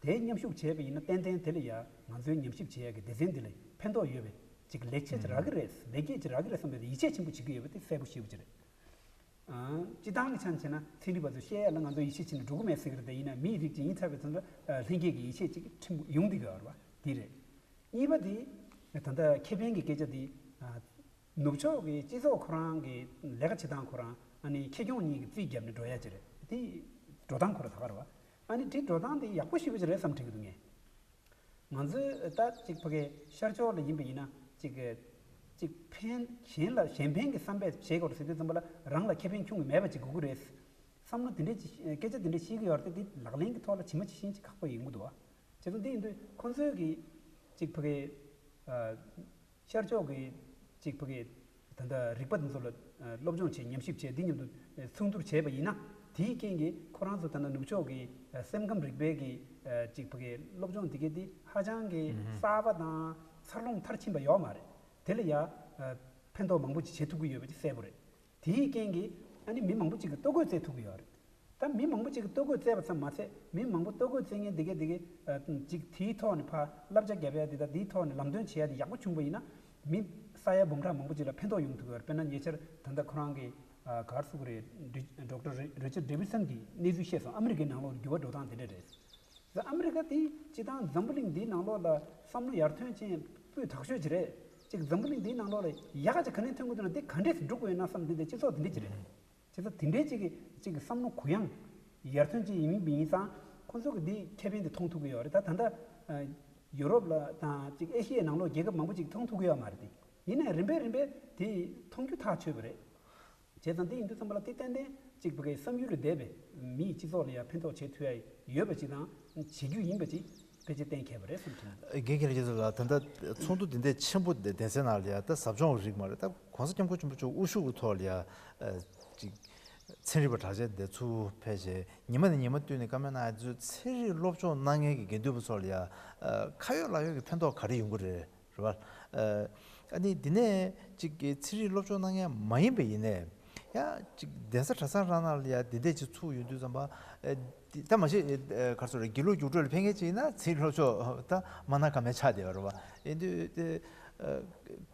དེའི་ཉམས་ཞིབ་བྱས་པ་ཡིན་ན་ཏན་ཏན་དེ་ལ་ཡ་ང་ཚོའི་ཉམས་ཞིབ་བྱེད་ཡག་གི་སྡེ་ཚན་འདི་ལ་ཕན་ཐོགས་ཡོད་པའི་ཅིག་ལེགས་ཆ་ཅིག་རག་གི་རེད། ལེགས་སྐྱེས་ཅིག་རག་གི་རེད་བསམ་པའི་ཡིད་ཆེས་ཆེན་པོ་བྱེད་ཀྱི་ཡོད་པ་དེ་གསལ་པོ་ཤེས་པ་ཅིག་རེད། སྤྱིར་བཏང་གི་ཆ་ནས་བྱས་ན་ཚན་རིག་པ་ཚོས་བཤད་ཡག་ལ་ང་ཚོ་ཡིད་ཆེས་བྱས་ནས་འགྲོ་གི་མེད་ཟེར་གི་རེད། དེ་ཡིན་ན་མིའི་རིགས་ཅིག་ཡིན་ཚར་བའི་ཚུན་ལ་ལྷན་སྐྱེས་ཀྱི་ཡིད་ཆེས་ཅིག་ཕྲན་བུ་ཡོང་བསྡད་ཀྱི་ཡོད་རེད་བ། དེ་རེད། གཉིས་པ་དེ་ད་ལྟ་ཁེ་ཕན་གྱི་སྐད་ཆ་དེ། ནུབ་ཕྱོགས་ཀྱི་སྤྱི་ཚོགས་ཁོ་རང་གི་ལས་ཀ་བྱེད་སྟངས་ཁོ་རང་ཨ་ནི་ཁེ་གྱོང་གཉིས་ཀྱི་རྩིས་བརྒྱབ་ནས་འགྲོ་ཡ་ཅིག་རེད། དེ་འགྲོ་སྟངས་ཁོ་རང་ད་ག་རེད་བ། ཨ་ནི་དེ་འགྲོ་སྟངས་དེ་ཡག་པོ་ཞེ་པོ་ཅིག་རེད་བསམ་དྲན་གྱི་འདུག་ངས། ང་ཚོའི་ད་ཅིག་ཕ་གི་ཤར་ཕྱོགས་ལ་ཡིན་པ་ཡིན་ན་ཅིག་གི་ཅིག་ཕན་གཞན་ལ་གཞན་ཕན་གྱི་བསམ་པས་བྱེད་དགོས་རེད་ཟེར་དུས་ཙམ་པ་ལ་རང་ལ་ཁེ་ཕན་ཁྱོན་གྱིས་མེད་པ་ཅིག་དགོས་ཀྱི་རེད། བསམ་བློ་དེ་འདྲས་ཅིག་སྐད་ཆ་དེ་འདྲས་བཤད་ཀྱི་ཡོད་རེད་དེ། དེ་ལག་ལེན་གྱི་ཐོག་ལ་ཇི་མ་ཇི་བཞིན་ཅིག་ཁག་པོ་ཡིན་གྱི་འདུག་བ། བྱས་ཙང་དེ་ཡིན་དུས་ཁོང་ཚོས་ཀྱི་ཅིག་ཕ་གི་ཤར་ཕྱོགས་ཀྱི་ཅིག་ཕ་གི་ད་ལྟ་རིག་པ་དེ་ཚོ་ལ་སློབ་སྦྱོང་བྱས་ཉམས་ཞིབ་བྱས་འདི་མཉམ་དུ་ཚོགས་འདུར་བྱས་པ་ཡིན་ན། དེའི་རྐྱེན་གྱིས་ཁོ་རང་ཚོ་ད་ལྟ་ནུབ་ཕྱོགས་ཀྱི་སེམས་ཁམས་རིག་པའི་གི་ཅིག་ཕ་གི་སློབ་སྦྱོང་འདི་གའི་འདི་ཧ་ཅང་གི་གསར་པ་དང་འཚར་ལོངས་མཐར་ཕྱིན་པ་ཡོད་མ་རེད། དེ་ལ་ཡ་ཕན་ཐོགས་མང་པོ་ཅིག་བྱེད་ཐུབ་ཀྱི་ཡོད་པ་ཅིག་གསལ་པོ་རེད། དེའི་རྐྱེན་གྱིས་ཨ་ནི་མི་མང་པོ་ཅིག་གིས་ལྟོ་གོས་བཙལ་ཐུབ་ཀྱི་ཡོད་རེད། ད་མི་མང་པོ་ཅིག་གིས་ལྟོ་གོས་བཙལ་བ་ཙམ་མ་ཚད་མི་མང་པོ་ལྟོ་གོས་བཙལ་མཁན་དེ་གས་དེ་གས་ཅིག་དེའི་ཐོག་ནས་ཕར་བསླབ་བྱ་བརྒྱབ་ཡ་དེ་དང་དེའི་ཐོག་ནས་ལམ་སྟོན་བྱེད་ཡ་དེ་ཡག་པོ་བྱུང་པ་ཡིན་ན། མི་ས་ཡ་འབུམ་ཕྲག་མང་པོ་ཅིག་ལ་ཕན་ཐོགས་ཡོང་ཐུབ་ཀྱི་ཡོད་རེད། དཔེར་ན་ཉེ་ཆར་ད་ལྟ་ཁོ་རང་གི་ག་རེ་ཟེར་དགོས་རེད། ཌོག་ཊར་རི་ཅར་ཌེ་བིཌ་སན་གྱིས་གནས་ཚུལ་བཤད་སོང་། ཨ་མི་རི་ཀའི་ནང་ལོགས་འགྱུར་བ་འགྲོ་སྟངས་དེ་འདྲ་རེད། ཨ་མི་རི་ཀ་དེ་སྤྱིར་བཏང་འཛམ་བུ་གླིང་འདིའི་ནང་ལོགས་ལ་བསམ་བློ་ཡར་ཐོན་ཅན་སྤུས་དག་ཤོས་ཅིག་རེད། ཅིག་འཛམ་བུ་གླིང་འདིའི་ནང་ལོགས་ལ་ཡག་ག་ཅིག་ག་ནས་ཐོན་གྱི་འདུག་ན་དེ་ག་འདྲས་སེ་སྒྲུབ་དགོས་ཡོད་ན་བསམ། དེ་འདྲའི་སྤྱི་ཚོགས་དེ་འདྲས་ཅིག་རེད། བྱས་ཙང་དེ་འདྲའི་ཅིག་གི་ཅིག་གི་བསམ་བློ་གུ་ཡངས་ཡར་ཐོན་ཅན་ཡིན་མིན་ཡིན་ཙང་ཁོང་ཚོ་གི་འདི་ཁེ་ཕན་དེ་མཐོང་ཐུབ་ཀྱི་ཡོད་རེད། ད་ད་ལྟ་ཡུ་རོབ་ལ་དང་ཅིག་ཨེ་ཤི་ཡའི་ནང་ལོགས་རྒྱལ་ཁབ་མང་པོ་ཅིག་མཐོང་ཐུབ་ཀྱི་ཡོད་མ་རེད་དེ། ཡིན་ནའི་རིམ་པས་རིམ་པས་དེ་མཐོང་རྒྱུ་ཐག་ཆོད་པ་རེད། བྱས་ཙང་དེ་ཡིན་དུས་ཙམ་པ་ལ་དེ་ཏན་ཏན་གཅིག་ཕ་གིའི་བསམ་ཡུལ་ལ་བསྡད་པའི་མིའི་སྤྱི་ཚོགས་ལ་ཡང་ཕན་ཐོགས་བྱེད་ཐུབ་ཡ་ཡོད་པ་ཅིག་དང་བྱེད་རྒྱུ་ཡིན་པ་ཅིག་ཕལ་ཆེར་གཏན་འཁེལ་བ་རེད་བསམ་གྱི་འདུག་རྒན་ཁྱེད་ལགས་ཀྱིས་ལ་ད་ལྟ་ཚོགས་འདུ་འདི་འདྲའི་ཆེན་པོ་འདི་གདན་སའི་ནང་ལ་ཡ་ད་ཟབ་སྦྱོང་གི་རིགས་མ་རེད། ད་གོང་ས་སྐྱབས་མགོན་ཆེན་པོ་མཆོག་དབུ་བཞུགས་ཀྱི་ཐོག་ལ་ཡ་ཅིག་ཚན་རིག་པ་གྲགས་ཅན་འདི་ཚུར་ཕེབས་བྱས་ཉི་མ་ནས་ཉི་མ་བསྟུད་ནས་བཀའ་མོལ་གནང་ཡ་ཚོས་ཚན་རིག་སློབ་སྦྱོང་གནང་མཁན་གྱི་དགེ་འདུན་པ་ཚོ་ལ་ཡ་ཁ་ཡོད་ལག་ཡོད་ཀྱི་ཕན་ཐོགས་ག་རེ་ཡོང་གི་རེད། རེད་བ། ཨ་ནི་འདི་ནས་ཅིག་གི་ཚན་རིག་སློབ་སྦྱོང་གནང་མཁན་མ་ཡིན་པ་ཡིན་ནའི་ཡང་ཅིག་གདན་ས་གྲྭ་ཚང་རང་ནང་ལ་ཡང་འདི་འདྲས་ཅིག་ཚུགས་ཡོང་དུས་ཙམ་པ། ཨ་འདི་ད་མ་གཞི་ཨ་ག་རེ་ཟེར་རེད། དགེ་ལུགས་རྒྱུགས་སྤྲོད་ལ་ཕེབས་མཁན་ཅིག་ཡིན་ན་ཚན་རིག་སློབ་སྦྱོང་ད་མ་གནང་ཀ་མེད་ཆགས་བསྡད་ཡོད་རེད་བ། ཡིན་དུས་དེ་ཨ་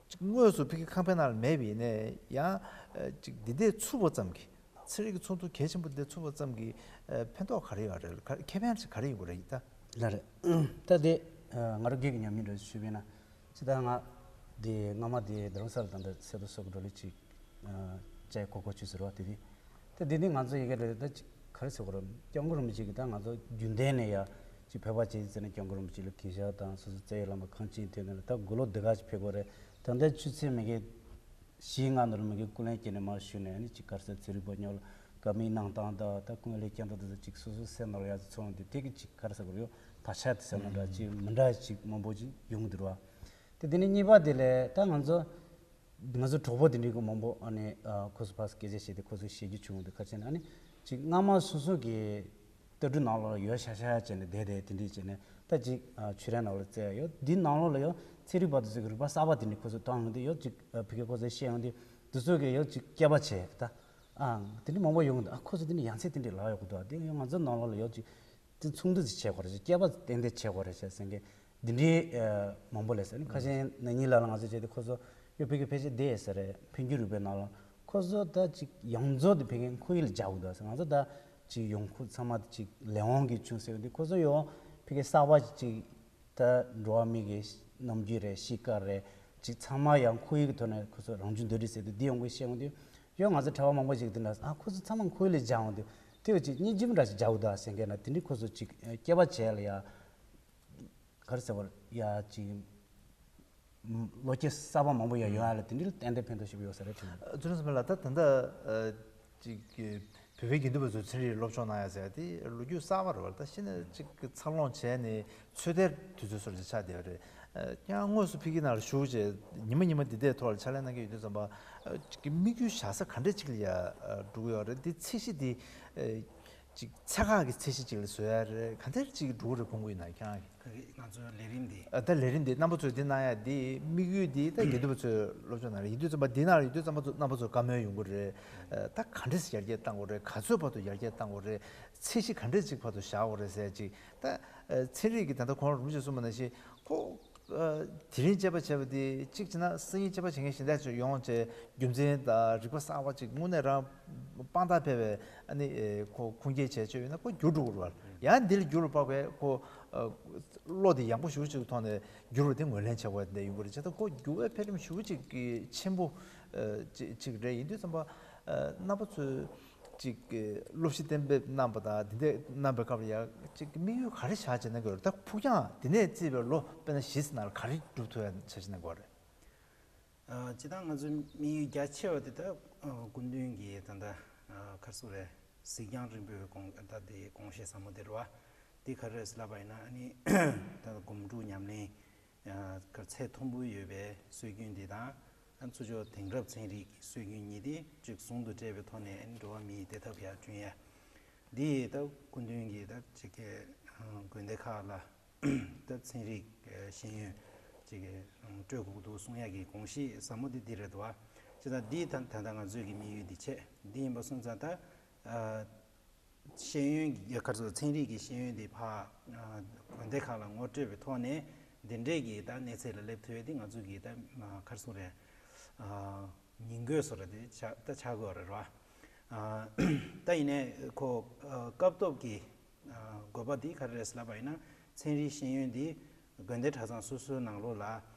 ཅིག་དངོས་སུ་ཕ་གི་ཁང་པའི་ནང་ལ་མེད་པ་ཡིན་ནའི་ཡང་ཨ་ཅིག་འདི་འདྲས་ཚུགས་པ་ཙམ་གྱིས། ཚན་རིག་གི་ཚོགས་འདུ་གལ་ཆེན་པོ་འདི་ཚུགས་པ་ཙམ་གྱིས་ཨ་ཕན་ཐོགས་ག་རེ་ཡོད་རེད། ག་ཁེ་ཕན་ག་རེ་ཡོང་གི་རེད་ད། ལགས་རེད། ད་དེ་ང་རང་སྒེར་གྱི་ཉམས་མྱོང་འདྲ་ཞུས་པ་ཡིན་ན། ཅི་ལྟར་ང་དེ་སྔ་མ་དེ་རྡ་རམ་ས་ལ་ད་ལྟ་སེ་ཏོ་སོགས་ཀྱི་བགྲོ་གླེང་ཅིག་བཅར་གོ་སྐབས་བྱུང་ཟེར་བ་དེ་དེ། ད་དེ་ནི་ང་ཚོ་ཡི་གེ་རེད། ད་ཅིག་ག་རེ་ཟེར་དགོས་རེད། སྐྱབས་མགོན་རིན་པོ་ཆེ་གིས་ད་ང་ཚོ་རྒྱུན་ལྡན་ནས་ཡ་ཅིག་བོད་པ་བྱས་ཟེར་ནས་སྐྱབས་མགོན་རིན་པོ་ཆེ་ལ་གུས་ཞབས་དང་སོ་སོ་རྩ་བའི་བླ་མ་གངས་ཅན་མཐོན་ནས་ལ་ད་དགུང་ལོ་འདི་ག་ཅིག་ཕེབས་དགོས་རེད། ད་ལྟ་ཆུ་ཚོད་མི་གེ་བཞི་ལྔ་ནང་ལ་མི་གི་སྐུ་ལས་བསྐྱོན་ནས་མར་བཞུགས་ནས་ཨ་ནི་ཅིག་ག་རེ་ཟེར། ཚན་རིག་པ་ཉོ་ལ་བཀའ་མོལ་གནང་སྟངས་དང་ད་སྐུ་ངོ་ལས་བསྐྱོན་སྟངས་དེ་ཚོ་ཅིག་སོ་སོའི་སེམས་ནང་ལ་ཡ་ཚོར་འདུག་དེ་གི་ཅིག་ག་རེ་ཟེར་དགོས་རེད། ཡོད་ད་ཆ་དེ་ཟེར་ན་འདྲ་ཅིག་མི་འདྲ་ཅིག་མང་པོ་ཅིག་ཡོང་གི་འདུག་ར། དེ་དེ་ནས་གཉིས་པ་དེ་ལས་ད་ང་ཚོ་ང་ཚོ་གྲོགས་པོ་དེ་འདྲའི་གི་མང་པོ་ཨ་ནི་ཁོ་ཚོ་ཕར་སྐད་ཆ་བཤད་དེ་ཁོ་ཚོ་བཤད་རྒྱུ་བྱུང་འདུག་ག་རེ་ཟེར་ན་ཨ་ནི་ཅིག་སྔ་མ་སོ་སོ་གི་ལྟ་གྲུ་ནང་ལོགས་ལ་ཡོད་ཤག་ཤག་བྱས་ནས་བསྡད་བསྡད་དེ་འདྲས་བྱས་ནས་ད་ཅིག་ཨ་ཆོས་རའི་ནང་ལ་བཙལ་ཡོད། འདི་ནང་ལོགས་ལ་ཡོད་ཚན་རིག་པ་དེ་ཚོ་གི་རིག་པ་གསར་པ་དེ་འདྲས་ཁོ་ཚོས་བཏང་ཡོང་དུས་ཡོད་ཅིག་ཨ་ཕ་གིར་ཁོ་ཚོས་བཤད་ཡོང་དུས་དེ་ཚོ་གི་ཡོད་ཅིག་དཔྱད་པ་བྱས་ད་ཨ་དེ་འདྲས་མང་པོ་ཡོང་གི་འདུག་ཨ་ཁོ་ཚོ་དེ་འདྲས་ཡ་མཚན་དེ་འདྲས་ལབ་ཡོང་གི་འདུག་ཨ་དེ་ཡང་ང་ཚོ་ནང་ལོགས་ལ་ཡོད་ཅིག་དེ་ཚོགས་འདུ་ཅིག་བྱེད་དགོས་རེད་ཅིག་དཔྱད་པ་ཏན་ཏན་བྱེད་དགོས་རེད་ཅེས་ཟེར་མཁན་འདི་འདྲའི་ཨ་མང་པོ་སླེབས་ཟེར་ནི་ཁ་ཆེན་ན་ནིང་ལ་ལ་ང་ཚོ་བྱས་ཏེ་ཁོ་ཚོ་ཡོད་ཕ་གིར་ཕལ་ཆེར་བསྡད་ཡོད་ས་རེད། འཕེལ་འགྱུར་རིག་པའི་ནང་ལ་ཁོ་ཚོ་ད་ཅིག་ཡོངས་རྫོགས་དེ་ཕ་གིར་ཁོར་ཡུག་ལ་སྦྱར་དགོས་འདུག་ཟེར། ང་ཚོ་ད་ཅིག་ཡོང་ཁུངས་ཚང་མ་ཅིག་ལས་དབང་གིས་བྱུང་ཟེར་བ་འདི་ཁོ་ཚོ་ཡང་ཕ་གིར་གསར་པ་ཅིག་ད་འགྲོ་བ་མི་གི་རྣམ་འགྱུར་རེད། གཤིས་ཀ་རེད། ཅིག་ཚང་མ་ཡང་ཁོར་ཡུག་གི་ཐོག་ནས་ཁོ་ཚོ་རང་རྒྱུད་འདུ་འགྲིག་ཟེར་དུས་འདི་ཡོང་གི་བཤད་ཡོང་དུས་ཡང་ང་ཚོ་གྲྭ་པ་མང་པོ་ཞིག་འདི་འདྲ་ཨ་ཁོ་ཚོ་ཚང་མ་ཁོར་ཡུག་ལ་སྦྱར་ཡོང་དུས་དེ་བ་ཅིག་སྙིང་རྗེ་མོ་འདྲ་ཞིག་སྦྱར་འདུག་ཟེར་མཁན་ན་དེ་འདྲའི་ཁོ་ཚོ་ཅིག་དཔྱད་པ་བྱས་ལ་ཡ་ག་རེ་ཟེར་བ་ཡ་ཅིག་ལོ་སྐྱེས་གསར་པ་མང་པོ་ཡང་ཡོང་ཡ་ལ་དེ་འདྲའི་ཏན་ཏན་ཕན་ཐོགས་ཞེ་པོ་ཡོད་ས་རེད་དྲན། ཙུ་རིན་སི་མེ་ལགས་ད་ད་ལྟ་ཅིག་བོད་པའི་དགེ་འདུན་པ་ཚོས་ཚན་རིག་སློབ་སྦྱོང་གནང་ཡ་ཟེར་ཡ་དེ་ལོ་རྒྱུས་གསར་པ་རེད་བ། ད་གཞི་ནས་ཅིག་འཚར་ལོངས་བྱས་ནས་ཚོད་ལྟའི་དུས་ཚོད་སོར་ཅིག་ཆགས་བསྡད་པ་རེད། ཡང་དངོས་སུ་ཕ་གི་ནང་ལ་བཞུགས་བྱས་ཉི་མ་ཉི་མ་འདི་འདྲའི་ཐོག་ལ་ཕྱག་ལས་གནང་གི་ཡོད་དུས་ཙམ་པ་ཅིག་དམིགས་ཡུལ་བཞག་ས་ག་འདྲས་ཅིག་ལ་ཡ་འགྲོ་གི་ཡོད་རེད། འདི་ཚད་གཞི་འདི་ཅིག་ཚད་བཀག་གི་ཚད་གཞི་ཅིག་ལ་བཟོ་ཡ་རེད། ག་འདྲས་ཅིག་འགྲོ་གི་རེད་དགོངས་ཀྱི་ཡོད་ན་ཁྱེད་རང་གིས། ཕ་གི་ང་ཚོའི་ལས་རིམ་འདི། ཨ་ད་ལས་རིམ་འདི་རྣམ་པ་ཚོས་འདི་གནང་ཡ་འདི་དམིགས་ཡུལ་འདི་ད་དགེ་འདུན་པ་ཚོས་སློབ་སྦྱོང་གནང་རེད། ཡིན་དུས་ཙམ་པ་འདི་ནང་ལ་ཡིན་དུས་ཙམ་པ་ཚོ་རྣམ་པ་ཚོ་བཀའ་མོལ་ཡོང་གི་རེད། ཨ་ད་ག་འདྲས་སེ་ཡར་རྒྱས་གཏང་དགོས་རེད། ག་ཚོད་བར་དུ་ཡར་རྒྱས་གཏང་དགོས་རེད། ཚད་གཞི་ག་འདྲས་ཅིག་བར་དུ་བཞག་དགོས་རེད་ཟེར་ཅིག་ད་ཚན་རིག་གི་ད་ལྟ་ཁོང་རིན་པོ་ཆེས་གསུངས་པ་ནང་བཞིན་ཁོ་ཨ་དེ་རིང་དཔྱད་པ་བྱས་པ་དེ་གཅིག་བྱས་ན་སང་ཉིན་དཔྱད་པ་བྱེད་མཁན་གཞན་དག་ཚོ་ཡོང་བྱས་རྒྱུ་མཚན་དང་རིག་པ་གསར་པ་ཅིག་དངོས་གནས་རང་དཔང་རྟགས་ཕེབས་པའི་ཨ་ནི་ཨེ་ཁོ་ཁུངས་སྐྱེལ་བྱས་བྱས་ཡོད་ན་ཁོ་འགྱུར་འགྲོ་གི་རེད་བ། ཡང་འདིར་འགྱུར་བ་དཔག་པའི་ཁོ་ཨ་བློ་དེ་ཡངས་པོ་ཞེ་པོ་ཅིག་ཐོག་ནས་འགྱུར་བ་དེ་ངོས་ལེན་བྱེད་དགོས་དེ་ཡོང་གི་རེད། བྱས་ཙང་ཁོ་འགྱུར་བའི་འཕེལ་རིམ་ཞེ་པོ་ཅིག་གི་ཆེན་པོ་ཨ་ཅིག་ཅིག་རེད། ཡིན་དུས་ཙམ་པ་ཨ་རྣམ་པ་ཚོས། ཅིག་གི་སློབ་གཞི་གཏན་འབེབས་གནང་པ་དང་དེ་འདྲས་གནང་པའི་སྐབས་ལ་ཡང་ཅིག་དམིགས་ཡུལ་ག་རེ་བཞག་བྱས་གནང་གི་ཡོད་རེད། ད་ཕུགས་རྒྱང་དེ་ནས་བརྩིས་པའི་ལོ་དཔེར་ན་བཞི་ཙམ་ནང་ལ་ག་རེ་སྒྲུབ་ཐུབ་ཡ་འཆར་གཞི་གནང་གི་ཡོད་རེད། ཨ་སྤྱིར་བཏང་ང་ཚོའི་དམིགས་ཡུལ་རྒྱ་ཆེ་བ་དེ་ད་ཨ་སྐུ་མདུན་གྱི་ད་ལྟ་ཨ་ག་རེ་ཟེར་དགོས་རེད། གཟིགས་རྒྱང་རིང་པོའི་དགོངས་ད་དེ་དགོངས་བཞེད་ཟབ་མོ་དེ་རེད་བ། དེ་ག་རེ་རེད་ཟེར་ལབ་པ་ཡིན་ན་ཨ་ནི་ད་སྒོམ་སྒྲུབ་ཉམས་ལེན། ཚད་མཐོན་པོ་ཡོད་པའི་སྲོལ་རྒྱུན་འདི་དང་། ཚུར་ཕྱོགས་དེང་རབས་ཚན་རིག་གི་སྲོལ་རྒྱུན་གཉིས་དེ་གཅིག་ཟུང་དུ་འབྲེལ་བའི་ཐོག་ནས་འགྲོ་བ་མིའི་བདེ་ཐབས་ཡར་བསྐྲུན་ཡ། འདི་ད་སྐུ་མདུན་གྱིས་ད་ཅིག་གི་དགོན་སྡེ་ཁག་ལ་ད་ཚན་རིག་ཤེས་ཡོན་ཅིག་གི་སྤྲོད་དགོས་འདུག་གསུང་ཡ་གི་དགོངས་གཞི་ཟབ་མོ་འདི་འདི་རེད་འདུག་བ། ཅི་ད་འདི་ད་ད་ལྟ་ང་ཚོའི་གི་དམིགས་ཡུལ་འདི་བྱས་འདི་ཡིན་པ་སོང་ཙང་ད། ཤེས་ཡོན་གྱི་ག་རེ་ཟེར་ཚན་རིག་གི་ཤེས་ཡོན་དེ་ཕར་དགོན་སྡེ་ཁག་ལ་ངོ་སྤྲོད་པའི་ཐོག་ནས་འདི་འདྲས་ཀྱི་ད་གནས་ཚད་ལ་སླེབས་ཐུབ་ཡས་དེ་ང་ཚོ་གི་ད་ག་རེ་ཟེར་རེད། ཉིང་དགོས་བཟོ་འདྲ་དེ་ཆགས་ད་ཆགས་དགོས་རེད་བ། ད་ཡིན་ནའི་ཁོ་སྐབས་ཐོག་གི་དགོས་པ་དེ་ག་རེ་རེད་ཟེར་ལབ་པ་ཡིན་ན་ཚན་རིག་ཤེས་ཡོན་དེ་དགོན་སྡེ་གྲྭ་ཚང་སོ་སོའི་ནང་ལོགས་ལ།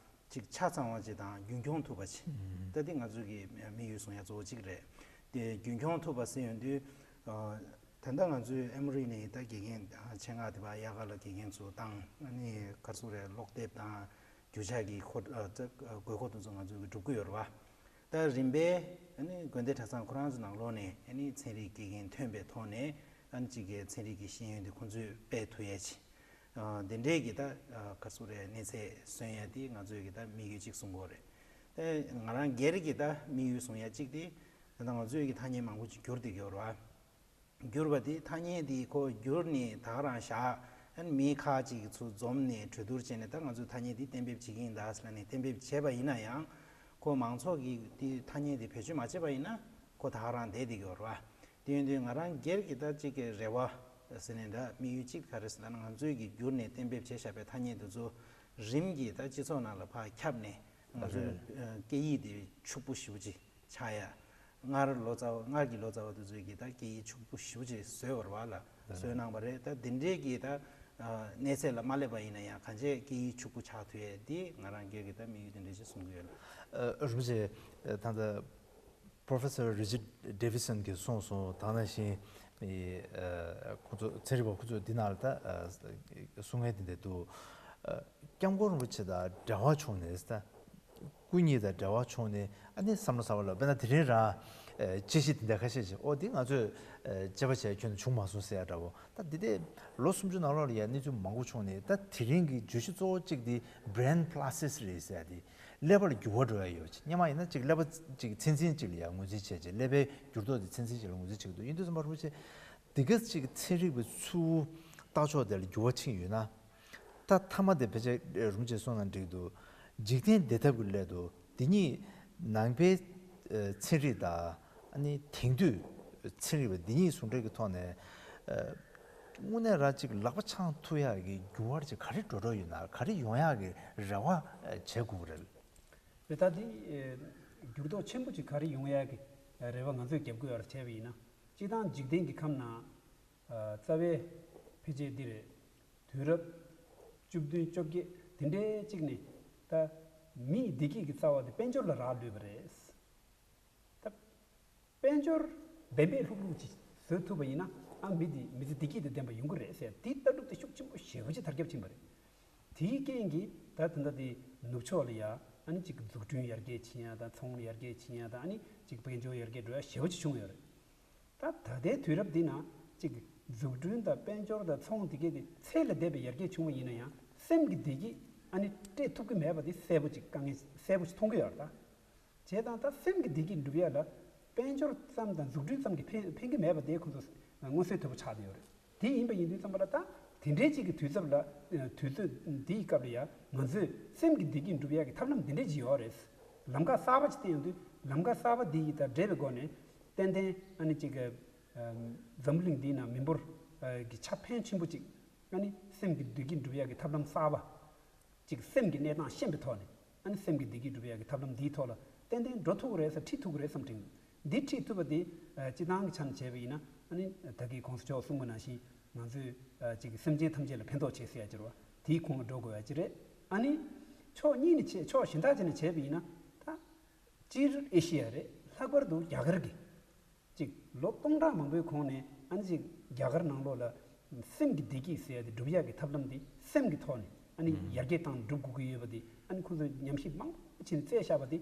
ཅིག་ཆ་ཚང་བ་ཅིག་དང་རྒྱུན་འཁྱོངས་ཐུབ་པ་ཅིག་ད་འདི་ང་ཚོའི་གི་དམིགས་ཡུལ་བཟུང་ཡ་གཙོ་བོ་ཅིག་རེད། དེ་རྒྱུན་འཁྱོངས་ཐུབ་པ་ཟེར་ཡོང་དུས། ད་ལྟ་ང་ཚོའི་ཨེ་མོ་རི་ནས་ད་དགེ་རྒན་ཆེད་མངགས་དེ་བ་དབྱར་ཁ་ལ་དགེ་རྒན་ཚོ་བཏང་ཨ་ནི་ག་རེ་ཟེར་རེད་ཀློག་དེབ་དང་རྒྱུ་ཆ་གི་ཁོ་དགོས་མཁོ་དེ་ཚོ་ང་ཚོའི་གི་སྒྲུབ་ཀྱི་ཡོད་རེད་བ། ད་རིམ་པས་ཨ་ནི་དགོན་སྡེ་གྲྭ་ཚང་ཁོ་རང་ཚོ་ནང་ལོགས་ནས་ཨ་ནི་ཚན་རིག་དགེ་རྒན་ཐོན་པའི་ཐོག་ནས་ཨ་ནི་གཅིག་གི་ཚན་རིག་གི་ཤེས་ཡོན་དེ་ཁོང་ཚོས་སྤེལ་ཐུབ་ཡ་ཅིག་འདི་འདྲས་ཀྱི་ད་ག་རེ་ཟེར་རེད་གནས་ཚད་སོན་ཡ་དེ་ང་ཚོའི་གི་ད་དམིགས་ཡུལ་གཅིག་བཟུང་དགོས་རེད། ད་ང་རང་སྒེར་གྱི་ད་དམིགས་ཡུལ་བཟུང་ཡ་གཅིག་དེ་ད་ལྟ་ང་ཚོའི་གི་ཐ་སྙད་མང་པོ་ཅིག་བསྒྱུར་བསྡད་ཀྱི་ཡོད་རེད་བ། བསྒྱུར་བ་དེ་ཐ་སྙད་དེ་ཁོ་བསྒྱུར་ནས་ད་ག་རང་བཞག་ཨ་ནི་མི་ཁག་ཅིག་གི་ཚུར་འཛོམས་ནས་གྲོས་བསྡུར་བྱས་ནས་ད་ང་ཚོའི་ཐ་སྙད་དེ་གཏན་འབེབས་བྱེད་ཀྱི་ཡིན་ད་ཟེར་ནས་གཏན་འབེབས་བྱས་པ་ཡིན་ན་ཡང་ཁོ་མང་ཚོགས་ཀྱིས་དེ་ཐ་སྙད་དེ་བེད་སྤྱོད་མ་བྱས་པ་ཡིན་ན་ཁོ་ད་ག་རང་བསྡད་བསྡད་ཀྱི་ཡོད་རེད་བ། དེ་ཡིན་དུས་ང་རང་སྒེར་གྱི་ད་ཅིག་གི་རེ་བ་ཟེར་ནས་འདྲ་དམིགས་ཡུལ་གཅིག་ག་རེ་ཟེར་ན་ང་ཚོའི་གི་བསྒྱུར་ནས་གཏན་འབེབས་བྱས་བཞག་པའི་ཐ་སྙད་དེ་ཚོ་རིམ་གྱིས་ད་སྤྱི་ཚོགས་ནང་ལ་ཕར་ཁྱབ་ནས་ང་ཚོའི་རེད། ཨ་སྐད་ཡིག་དེ་ཕྱུག་པོ་ཞེ་པོ་ཅིག་ཆགས་ཡ། སྔར་ལོ་ཙཱ་བ་སྔར་གྱི་ལོ་ཙཱ་བ་དེ་ཚོས་ཀྱིས་ད་སྐད་ཡིག་ཕྱུག་པོ་ཞེ་པོ་ཅིག་བཟོས་ཡོད་རེད་བ་ལ་བཟོས་གནང་བ་རེད། ད་འདི་འདྲའི་གི་ད་ཨ་གནས་ཚད་ལ་མ་སླེབས་པ་ཡིན་ན་ཡང་གང་ཅི་སྐད་ཡིག་ཕྱུག་པོ་ཆགས་ཐུབ་ཡས་འདི་ང་རང་སྒེར་གྱི་ད་དམིགས་ཡུལ་དེ་འདྲ་ཅིག་གསུང་གི་ཡོད་ལ། ཨ་རིན་པོ་ཆེ་ད་ལྟ། Professor Richard Davidson གྱིས་གསུངས་སོང་། ད་ནང་བཞིན་ཨ་ཁོང་ཚོ་ཚན་རིག་པ་ཁོང་ཚོས་འདི་ནང་ལ་ད་ཨ་གསུང་མཁན་དེ་འདྲ་འདུག་ཨ་སྐྱབས་མགོན་རིན་པོ་ཆེ་དང་འབྲེལ་བ་བྱུང་ནས་ད་སྐུ་ཉིད་དང་འབྲེལ་བ་བྱུང་ནས་ཨ་ནི་བསམ་བློ་གསར་པ་ལ་དཔེར་ན་དེ་རིང་རང་ཨ་དཔྱད་གཞི་དེ་འདྲ་ཁ་ཤས་ཤིག་ཨོ་འདི་ང་ཚོས་ཨ་དཔྱད་པ་བྱས་ཁྱོན་ནས་བྱུང་མ་སོང་ཟེར་ཡ་འདྲ་བོ། ད་འདི་དེ་ལོ་སུམ་ཅུ་ནང་ལོགས་ལ་ཡ་གནས་ཚུལ་མང་པོ་བྱུང་ནས་ད་དེ་རིང་གི་བརྗོད་གཞི་གཙོ་བོ་གཅིག་དེ་brain plasticity རེད་ཟེར་ཡ་དེ། ཀླད་པ་ལ་འགྱུར་བ་འགྲོ་ཡ་ཡོད་ཅིག་སྔོན་མ་ཡིན་ན་ཅིག་ཀླད་པ་ཅིག་ཚན་ཚན་ཅིག་ལ་ཡང་ངོས་འཛིན་བྱས་ཅིག་ཀླད་པའི་འགྱུར་ལྡོག་དེ་ཚན་ཚན་ཅིག་ལ་ངོས་འཛིན་བྱེད་ཀྱི་འདུག་ཡིན་དུས་ཙམ་པ་རིན་པོ་ཆེ་ འདི་ག་ཅིག་ཚན་རིག་པའི་ཚུལ་ལྟ་ཕྱོགས་དེ་ལ་འགྱུར་བ་ཕྱིན་ཡོད་ན། ད་མཐའ་མ་དེ་ཕལ་ཆེར་རིན་པོ་ཆེས་གསུངས་ན་འགྲིག་འདུག་འཇིག་རྟེན་བདེ་ཐབས་ཀྱི་སླད་དུ་འདི་ཉིད་ནང་པའི་ཚན་རིག་དང་ཨ་ནི་དེང་དུས་ཚན་རིག་པ་འདི་གཉིས་ཟུང་འབྲེལ་གྱི་ཐོག་ནས་དངོས་གནས་རང་ཅིག་ལག་པ་འཆང་ཐུབ་ཡག་གི་འགྱུར་བ་ཅིག་ག་རེ་འགྲོ་འགྲོ་ཡོད་ན་ག་རེ་ཡོང་ཡག་གི་རེ་བ་བྱེད་དགོས་ཀྱི་རེད། རེད། ད་འདི་འགྱུར་ལྡོག་ཆེན་པོ་ཅིག་ག་རེ་ཡོང་ཡག་གི་རེ་བ་ང་ཚོས་རྒྱབ་དགོས་ཡག་བྱས་པ་ཡིན་ན། སྤྱིར་བཏང་འཇིག་རྟེན་གྱི་ཁམས་ནང་རྩ་བའི་འཕེལ་རྒྱས་འདི་རེད། དུས་རབས་བཅུ་བདུན་བཅོ་བརྒྱད་དེ་འདྲའི་གཅིག་ནས་ད་མིའི་བདེ་སྐྱིད་ཀྱི་རྩ་བ་དེ་དཔལ་འབྱོར་ལ་རག་ལུས་པ་རེད། ད་དཔལ་འབྱོར་བེམ་པོ་ལྷུག་ལྷུག་ཅིག་བཟོ་ཐུབ་པ་ཡིན་ན། ཨ་མི་དེ་མི་ཚེ་བདེ་སྐྱིད་དང་ལྡན་པ་ཡོང་གི་རེད་ཟེར། དེའི་ལྟ་གྲུབ་དེ་ཤུགས་ཆེན་པོ་ཞེ་པོ་ཅིག་དར་ཁྱབ་ཕྱིན་པ་རེད། དེའི་རྐྱེན་གྱིས་ད་ད་ལྟ་དེ་ནུབ་ཕྱོགས་ལ་ཡ་ཨ་ནི་ཅིག་འཛུགས་སྐྲུན་ཡར་རྒྱས་ཕྱིན་ཡ་དང་། ཚོང་ཡར་རྒྱས་ཕྱིན་ཡ་དང་། ཨ་ནི་ཅིག་དཔལ་འབྱོར་ཡར་རྒྱས་འགྲོ་ཡ་ཞེ་པོ་ཅིག་བྱུང་ཡོད་རེད། ད་ད་ལྟའི་དུས་རབས་འདི་ན་ཅིག་འཛུགས་སྐྲུན་དང་དཔལ་འབྱོར་དང་ཚོང་དེ་གས་དེ་ཚད་ལས་འདས་པའི་ཡར་རྒྱས་བྱུང་བ་ཡིན་ན་ཡང་། སེམས་ཀྱི་བདེ་སྐྱིད་ཨ་ནི་སྤྲད་ཐུབ་ཀྱི་མེད་པ་དེ་གསལ་པོ་ཅིག་དཀའ་ངལ་གསལ་པོ་ཅིག་མཐོང་གི་ཡོད་རེད་ད། བྱས་ཙང་ད་སེམས་ཀྱི་བདེ་སྐྱིད་འགྲུབ་ཡ་ལ་དཔལ་འབྱོར་ཙམ་དང་འཛུགས་སྐྲུན་ཙམ་གྱིས་ཕན་ཕན་གྱི་མེད་པ་དེ་ཁོང་ཚོ་མངོན་གསལ་དོད་པོ་ཆགས་བསྡད་ཡོད་རེད། དེ་ཡིན་པ་ཡིན་དུས་ཙམ་པ་ལ། ད་དེ་འདྲའི་ཅིག་གི་དུས་ཚོད་ལ། དུས་ཚོད་འདིའི་སྐབས་ལ་ཡང་ང་ཚོས་སེམས་ཀྱི་བདེ་སྐྱིད་འགྲུབ་ཡག་གི་ཐབས་ལམ་འདི་འདྲ་ཅིག་ཡོད་རེད། ལམ་ཁ་གསར་པ་ཅིག་བསྟན་ཡོང་དུས། ལམ་ཁ་གསར་པ་འདི་ཡིས་ད་འབྲེལ་བའི་སྒོ་ནས་ཏན་ཏན་ཨ་ནི་ཅིག་གི་འཛམ་བུ་གླིང་འདིའི་ནང་མི་འབོར་གྱི་ཆ་ཕན་ཆེན་པོ་ཅིག་ཨ་ནི་སེམས་ཀྱི་བདེ་སྐྱིད་འགྲུབ་ཡག་གི་ཐབས་ལམ་གསར་པ་ཅིག་སེམས་ཀྱི་གནས་སྟངས་ཤེས་པའི་ཐོག་ནས། ཨ་ནི་སེམས་ཀྱི་བདེ་སྐྱིད་སྒྲུབ་ཡག་གི་ཐབས་ལམ་འདིའི་ཐོག་ལ་ཏན་ཏན་འགྲོ་ཐུབ་ཀྱི་རེད་ཟེར། ཁྲིད་ཐུབ་ཀྱི་རེད་བསམ་དྲན། འདི་ཁྲིད་ཐུབ་པ་དེ་སྤྱིར་བཏང་གི་ཆ་ནས་བྱས་པ་ཡིན་ན། ཨ་ནི་ད་གིན་གོང་ས་མཆོག་གསུངས་པ་ནང་བཞིན་ང་ཚོས་ཅིག་སེམས་ཅན་ཐམས་ཅད་ལ་ཕན་ཐོགས་བྱེད་ཟེར་ཡ་ཅིག་རེད་བ། དེའི་ཁོངས་ལ་འགྲོ་དགོས་ཡ་ཅིག་རེད། ཨ་ནི་ཕྱོགས་གཉིས་ནས་བྱས། ཕྱོགས་གཞན་དག་ཅིག་ནས་བྱས་པ་ཡིན་ན། ད་སྤྱིར་ཨེ་ཤི་ཡ་རེད། ལྷག་པར་དུ་རྒྱ་གར་གྱི་ཅིག་ལོ་སྟོང་ཕྲག་མང་པོའི་གོང་ནས་ཨ་ནི་ཅིག་རྒྱ་གར་ནང་ལོགས་ལ་སེམས་ཀྱི་བདེ་སྐྱིད་ཟེར་ཡ་དེ་སྒྲུབ་ཡག་གི་ཐབས་ལམ་དེ་སེམས་ཀྱི་ཐོག་ནས་ཨ་ནི་ཡར་རྒྱས་བཏང་སྒྲུབ་དགོས་ཀྱི་ཡོད་པ་དེ། ཨ་ནི་ཁོང་ཚོས་ཉམས་ཞིབ་མང་པོ་བྱས་ནས་བཙལ་བཞག་པ་དེ།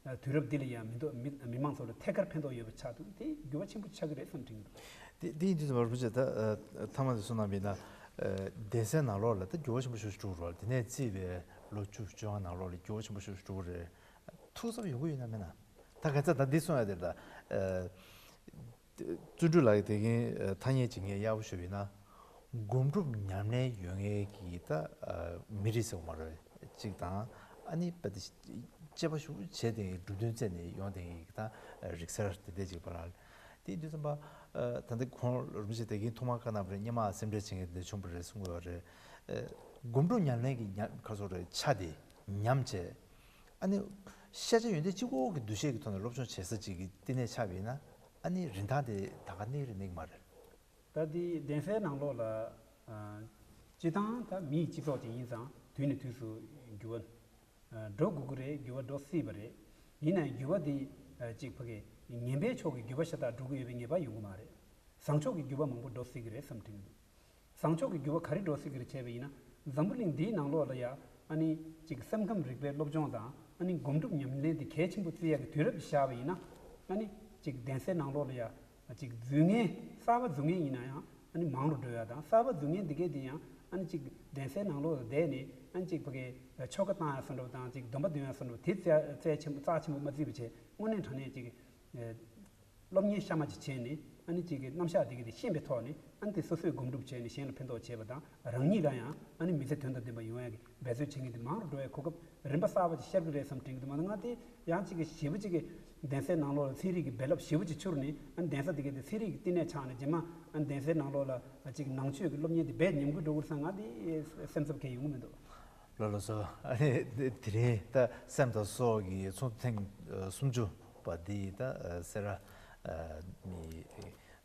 དུས་རབས་འདི་ལ་ཡང་མི་འདུག་མི་མི་མང་ཚོ་ལ་ཐད་ཀར་ཕན་ཐོགས་ཡོད་པ་ཆགས་འདུག་དེ་འགྱུར་བ་ཆེན་པོ་ཆགས་ཀྱི་རེད་བསམ་དྲན་གྱི་འདུག་དེ་དེ་ཡིན་དུས་ཙམ་པ་རིན་པོ་ཆེ། ད་ཨ་མཐའ་མ་དེ་གསུངས་གནང་བ་ཡིན་ན། ཨ་གདན་སའི་ནང་ལོགས་ལ་ད་འགྱུར་བ་ཆེན་པོ་ཞིག་འགྲོ་གི་རེད། དེ་ནས་བརྩིས་པའི་ལོ་བཅུ་བཅོ་ལྔ་ནང་ལོགས་ལ་འགྱུར་བ་ཆེན་པོ་ཞིག་འགྲོ་གི་རེད། ཐུགས་འཚབ་ཡོང་གི་ཡོད་ན་མེད་ན། ད་ག་ཚོད་ད་འདི་གསུང་ཡ་དེ་ད། ཨ་བརྩོན་འགྲུས་ལགས་ཀྱིས་དེ་གིན་ཨ་ཐ་སྙད་ཅིག་ངས་ཡག་པོ་ཞུས་པ་ཡིན་ན། སྒོམ་སྒྲུབ་ཉམས་ལེན་ཡོད་མཁན་གྱི་ད་ཨ་མི་རིགས་ཟེར་བ་མ་རེད། ཅིག་དང་། ཨ་ནི་དཔེ་དེ་དཔྱད་པ་ཞིབ་པོ་བྱས་ཏེ་སྒྲུབ་འདུན་བཙལ་ནས་ཡོང་བསྡད་མཁན་གྱི་ད་རིག་གསར་དེ་འདྲ་ཅིག་པ་ལ། དེ་དུས་ཙམ་པ་ཨ་ད་ལྟ་ཁོང་རིན་པོ་ཆེ་དེ་གིན་ཐོག་མར་བཀའ་གནང་བ་རེད། སྔོན་མ་སེམས་ཁྲལ་བྱེད་མཁན་དེ་འདྲ་བྱུང་བ་རེད་གསུང་གི་ཡོད་རེད། ཨ་སྒོམ་སྒྲུབ་ཉམས་ལེན་གྱི་ཉམས་ཁ་སོ་རེད། ཆ་དེ་ཉམས་བྱས། ཨ་ནི་ཤེས་བྱ་ཡོན་ཏན་གཅིག་པོ་གི་འདུ་ཤེས་ཀྱི་ཐོག་ནས་སློབ་སྦྱོང་བྱེད་ས་ཅིག་གི་བསྟི་གནས་ཆགས་པ་ཡིན་ན། ཨ་ནི་རིན་ཐང་དེ་ད་ག་གནས་རེད་གནས་ཀྱི་མ་རེད། ད་འདི་གདན་སའི་ནང་ལོགས་ལ་ཨ་སྤྱིར་བཏང་ད་མིའི་སྤྱི་ཚོགས་ཅིག་ཡིན་ཙང་དུས་ནས་དུས་སུ་འགྱུར་བ་ཨ་འགྲོ་དགོས་ཀྱི་རེད། འགྱུར་བ་འགྲོ་སྲིད་པ་རེད། ཡིན་ནའང་འགྱུར་བ་འདི་ཨ་ཅིག་ཕ་གི་ངན་པའི་ཕྱོགས་ཀྱི་འགྱུར་བ་ཤ་སྟག་འགྲོ་གི་ཡོད་པའི་ངེས་པ་ཡོང་གི་མ་རེད། བཟང་ཕྱོགས་ཀྱི་འགྱུར་བ་མང་པོ་འགྲོ་སྲིད་ཀྱི་རེད་བསམ་དྲན་གྱི་འདུག་བཟང་ཕྱོགས་ཀྱི་འགྱུར་བ་ག་རེ་འགྲོ་སྲིད་ཀྱི་རེད་བྱས་པ་ཡིན་ན། འཛམ་བུ་གླིང་འདིའི་ནང་ལོགས་ལ་ཡ་ཨ་ནི་ཅིག་སེམས་ཁམས་རིག་པའི་སློབ་སྦྱོང་དང་། ཨ་ནི་སྒོམ་སྒྲུབ་ཉམས་ལེན་དེ་གལ་ཆེན་པོ་བརྩི་ཡག་གི་དུས་རབས་ཤིག་བཞག་པ་ཡིན་ན། ཨ་ནི་ཅིག་གདན་སའི་ནང་ལོགས་ལ་ཡ་ཅིག་འཛུལ་ངན། གསར་པ་འཛུལ་ངན་ཡིན་ན་ཡང་ཨ་ནི་མང་རུ་འགྲོ་ཡ་དང་། གསར་པ་འཛུལ་ངན་འདི་གས་དེ་ཡང་ཨ་ནི་ཅིག་གདན་སའི་ནང་ལོགས་ལ་བསྡད་ནས་ཨ་ནི་ཅིག་ཕ་གི་ཆོ་ག་བཏང་ཡ་བཟོ་འདྲ་དང་། ཅིག་སྡོམ་པ་འདོན་ཡ་བཟོ་འདྲ་དེ་རྩ་རྩ་ཆེན་པོ་རྩ་ཆེན་པོ་མ་བརྩིས་པ་བྱས། དངོས་གནས་དྲང་གནས་ཅིག་སློབ་གཉེར་གཤའ་མ་ཅིག་བྱས་ནས། ཨ་ནི་ཅིག་གི་རྣམ་གཞག་དེ་གི་དེ་ཤེས་པའི་ཐོག་ནས། ཨ་ནི་དེ་སོ་སོས་སྒོམ་སྒྲུབ་བྱས་ནས་གཞན་ལ་ཕན་ཐོགས་བྱས་པ་དང་། རང་ཉིད་ལ་ཡང་ཨ་ནི་མི་ཚེ་དོན་དང་ལྡན་པ་ཡོང་ཡ་གི་འབད་རྩོལ་བྱེད་མཁན་དེ་མང་རུ་འགྲོ་ཡ་གོ་སྐབས་རིམ་པ་གསར་པ་ཅིག་ཤར་གི་རེད་བསམ་དྲན་གི་འདུག་མ་གཏོགས་ང་དེ་ཡང་ཅིག་གི་ཞེ་པོ་ཅིག་གི་གདན་སའི་ནང་ལོགས་ལ་ཚན་རིག་གི་རྦད་རླབས་ཞེ་པོ་ཅིག་འཕྱུར་ནས། ཨ་ནི་གདན་ས་དེ་གི་དེ་ཚན་རིག་གི་བསྟི་གནས་ཆགས་ནས། རྗེས་མ་ཨ་ནི་གདན་སའི་ནང་ལོགས་ལ་ཅིག་ནང་ཆོས་ཀྱི་སློབ་གཉེར་དེ་རྦད་ཉམས་རྒུད་འགྲོ་གི་རེད་བསམ། ང་དེ་སེམས་འཚབ་གང་ཡང་ཡོང་གི་མི་འདུག་ལགས་ལགས་སོ། ཨ་ནི་དེ་རིང་ད་སེམས་དང་སྲོག་གི་ཚོགས་འདུ་ཐེངས་ཨ་སུམ་ཅུ་པ་འདི་ད་ཨ་སེ་ར་ཨ་མི་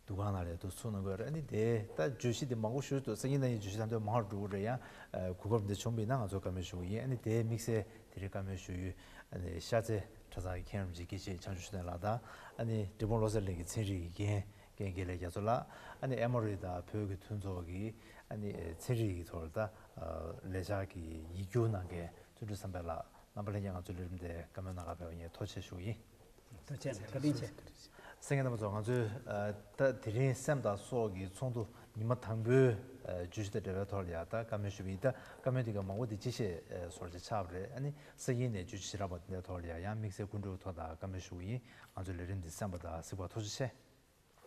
འདུ་ཁང་ནང་ལ་འདུ་ཚོགས་གནང་དགོས་རེད། ཨ་ནི་དེ་ད་བརྗོད་གཞི་དེ་མང་པོ་ཞིག་འདུག་སང་ཉིན་གནངས་ཉིན་བརྗོད་གཞི་ད་དུང་མང་རུ་འགྲོ་གི་རེད། ཡང་ཨ་གོ་སྐབས་འདི་བྱུང་བ་ཡིན་ན་ང་ཚོ་བཀའ་མོལ་ཞུ་གི་ཡིན། ཨ་ནི་དེ་དམིགས་བསལ་དེ་རིང་བཀའ་མོལ་ཞུ་ཡུལ་ཨ་ནི་ཤར་རྩེ་གྲྭ་ཚང་གི་མཁན་རིན་པོ་ཆེ་དགེ་བཤེས་བྱང་ཆུབ་ཆོས་ལྡན་ལགས་དང་། ཨ་ནི་འབྲས་སྤུངས་བློ་གསལ་གླིང་གི་ཚན་རིག་གི་རྒན་རྒན་དགེ་ལེགས་རྒྱ་མཚོ་ལགས། ཨ་ནི་ཨེ་མོ་རི་དང་བོད་ཀྱི་མཐུན་ཚོགས་ཀྱི་ཨ་ནི་ཚན་རིག་གི་ཐོག་ལ་ད་ལས་འཆར་གྱི་ཡིག་སྒྱུར་གནང་མཁན་བརྩོན་འགྲུས་བསམ་འཕེལ་ལགས། རྣམ་པ་ལྷན་རྒྱས་ང་ཚོའི་ལས་རིམ་དེ་བཀའ་མོལ་གནང་གར་ཕེབས་པ་ངས་ཐུགས་རྗེ་ཆེ་ཞུ་གི་ཡིན། ཐུགས་རྗེ་ཆེ། བཀའ་དྲིན་ཆེ། གསན་མཁན་རྣམ་པ་ཚོ། ང་ཚོས་ཨ་ད་དེ་རིང་སེམས་དང་སྲོག་གི་ཚོགས་འདུ་ཉི་མ་དང་པོའི་ཨ་བརྗོད་གཞི་དང་འབྲེལ་བའི་ཐོག་ལ་ཡང་ད་བཀའ་མོལ་ཞུས་པ་ཡིན། ད་བཀའ་མོལ་དེ་ག་མང་པོ་དེ་སྤྱི་བཤད་ཨ་བཟོ་འདྲ་ཆགས་པ་རེད། ཨ་ནི་སང་ཉིན་ནས་བརྗོད་གཞི་ཞེ་དྲག་པ་དེ་འདྲའི་ཐོག་ལ་ཡང་ཡང་དམིགས་བསལ་སྐུ་མགྲོན་ཐོག་ད་བཀའ་མོལ་ཞུ་གི་ཡིན། ང་ཚོའི་ལས་རིམ་འདི་གསན་པ་དང་གཟིགས་པར་ཐུགས་རྗེ་ཆེ།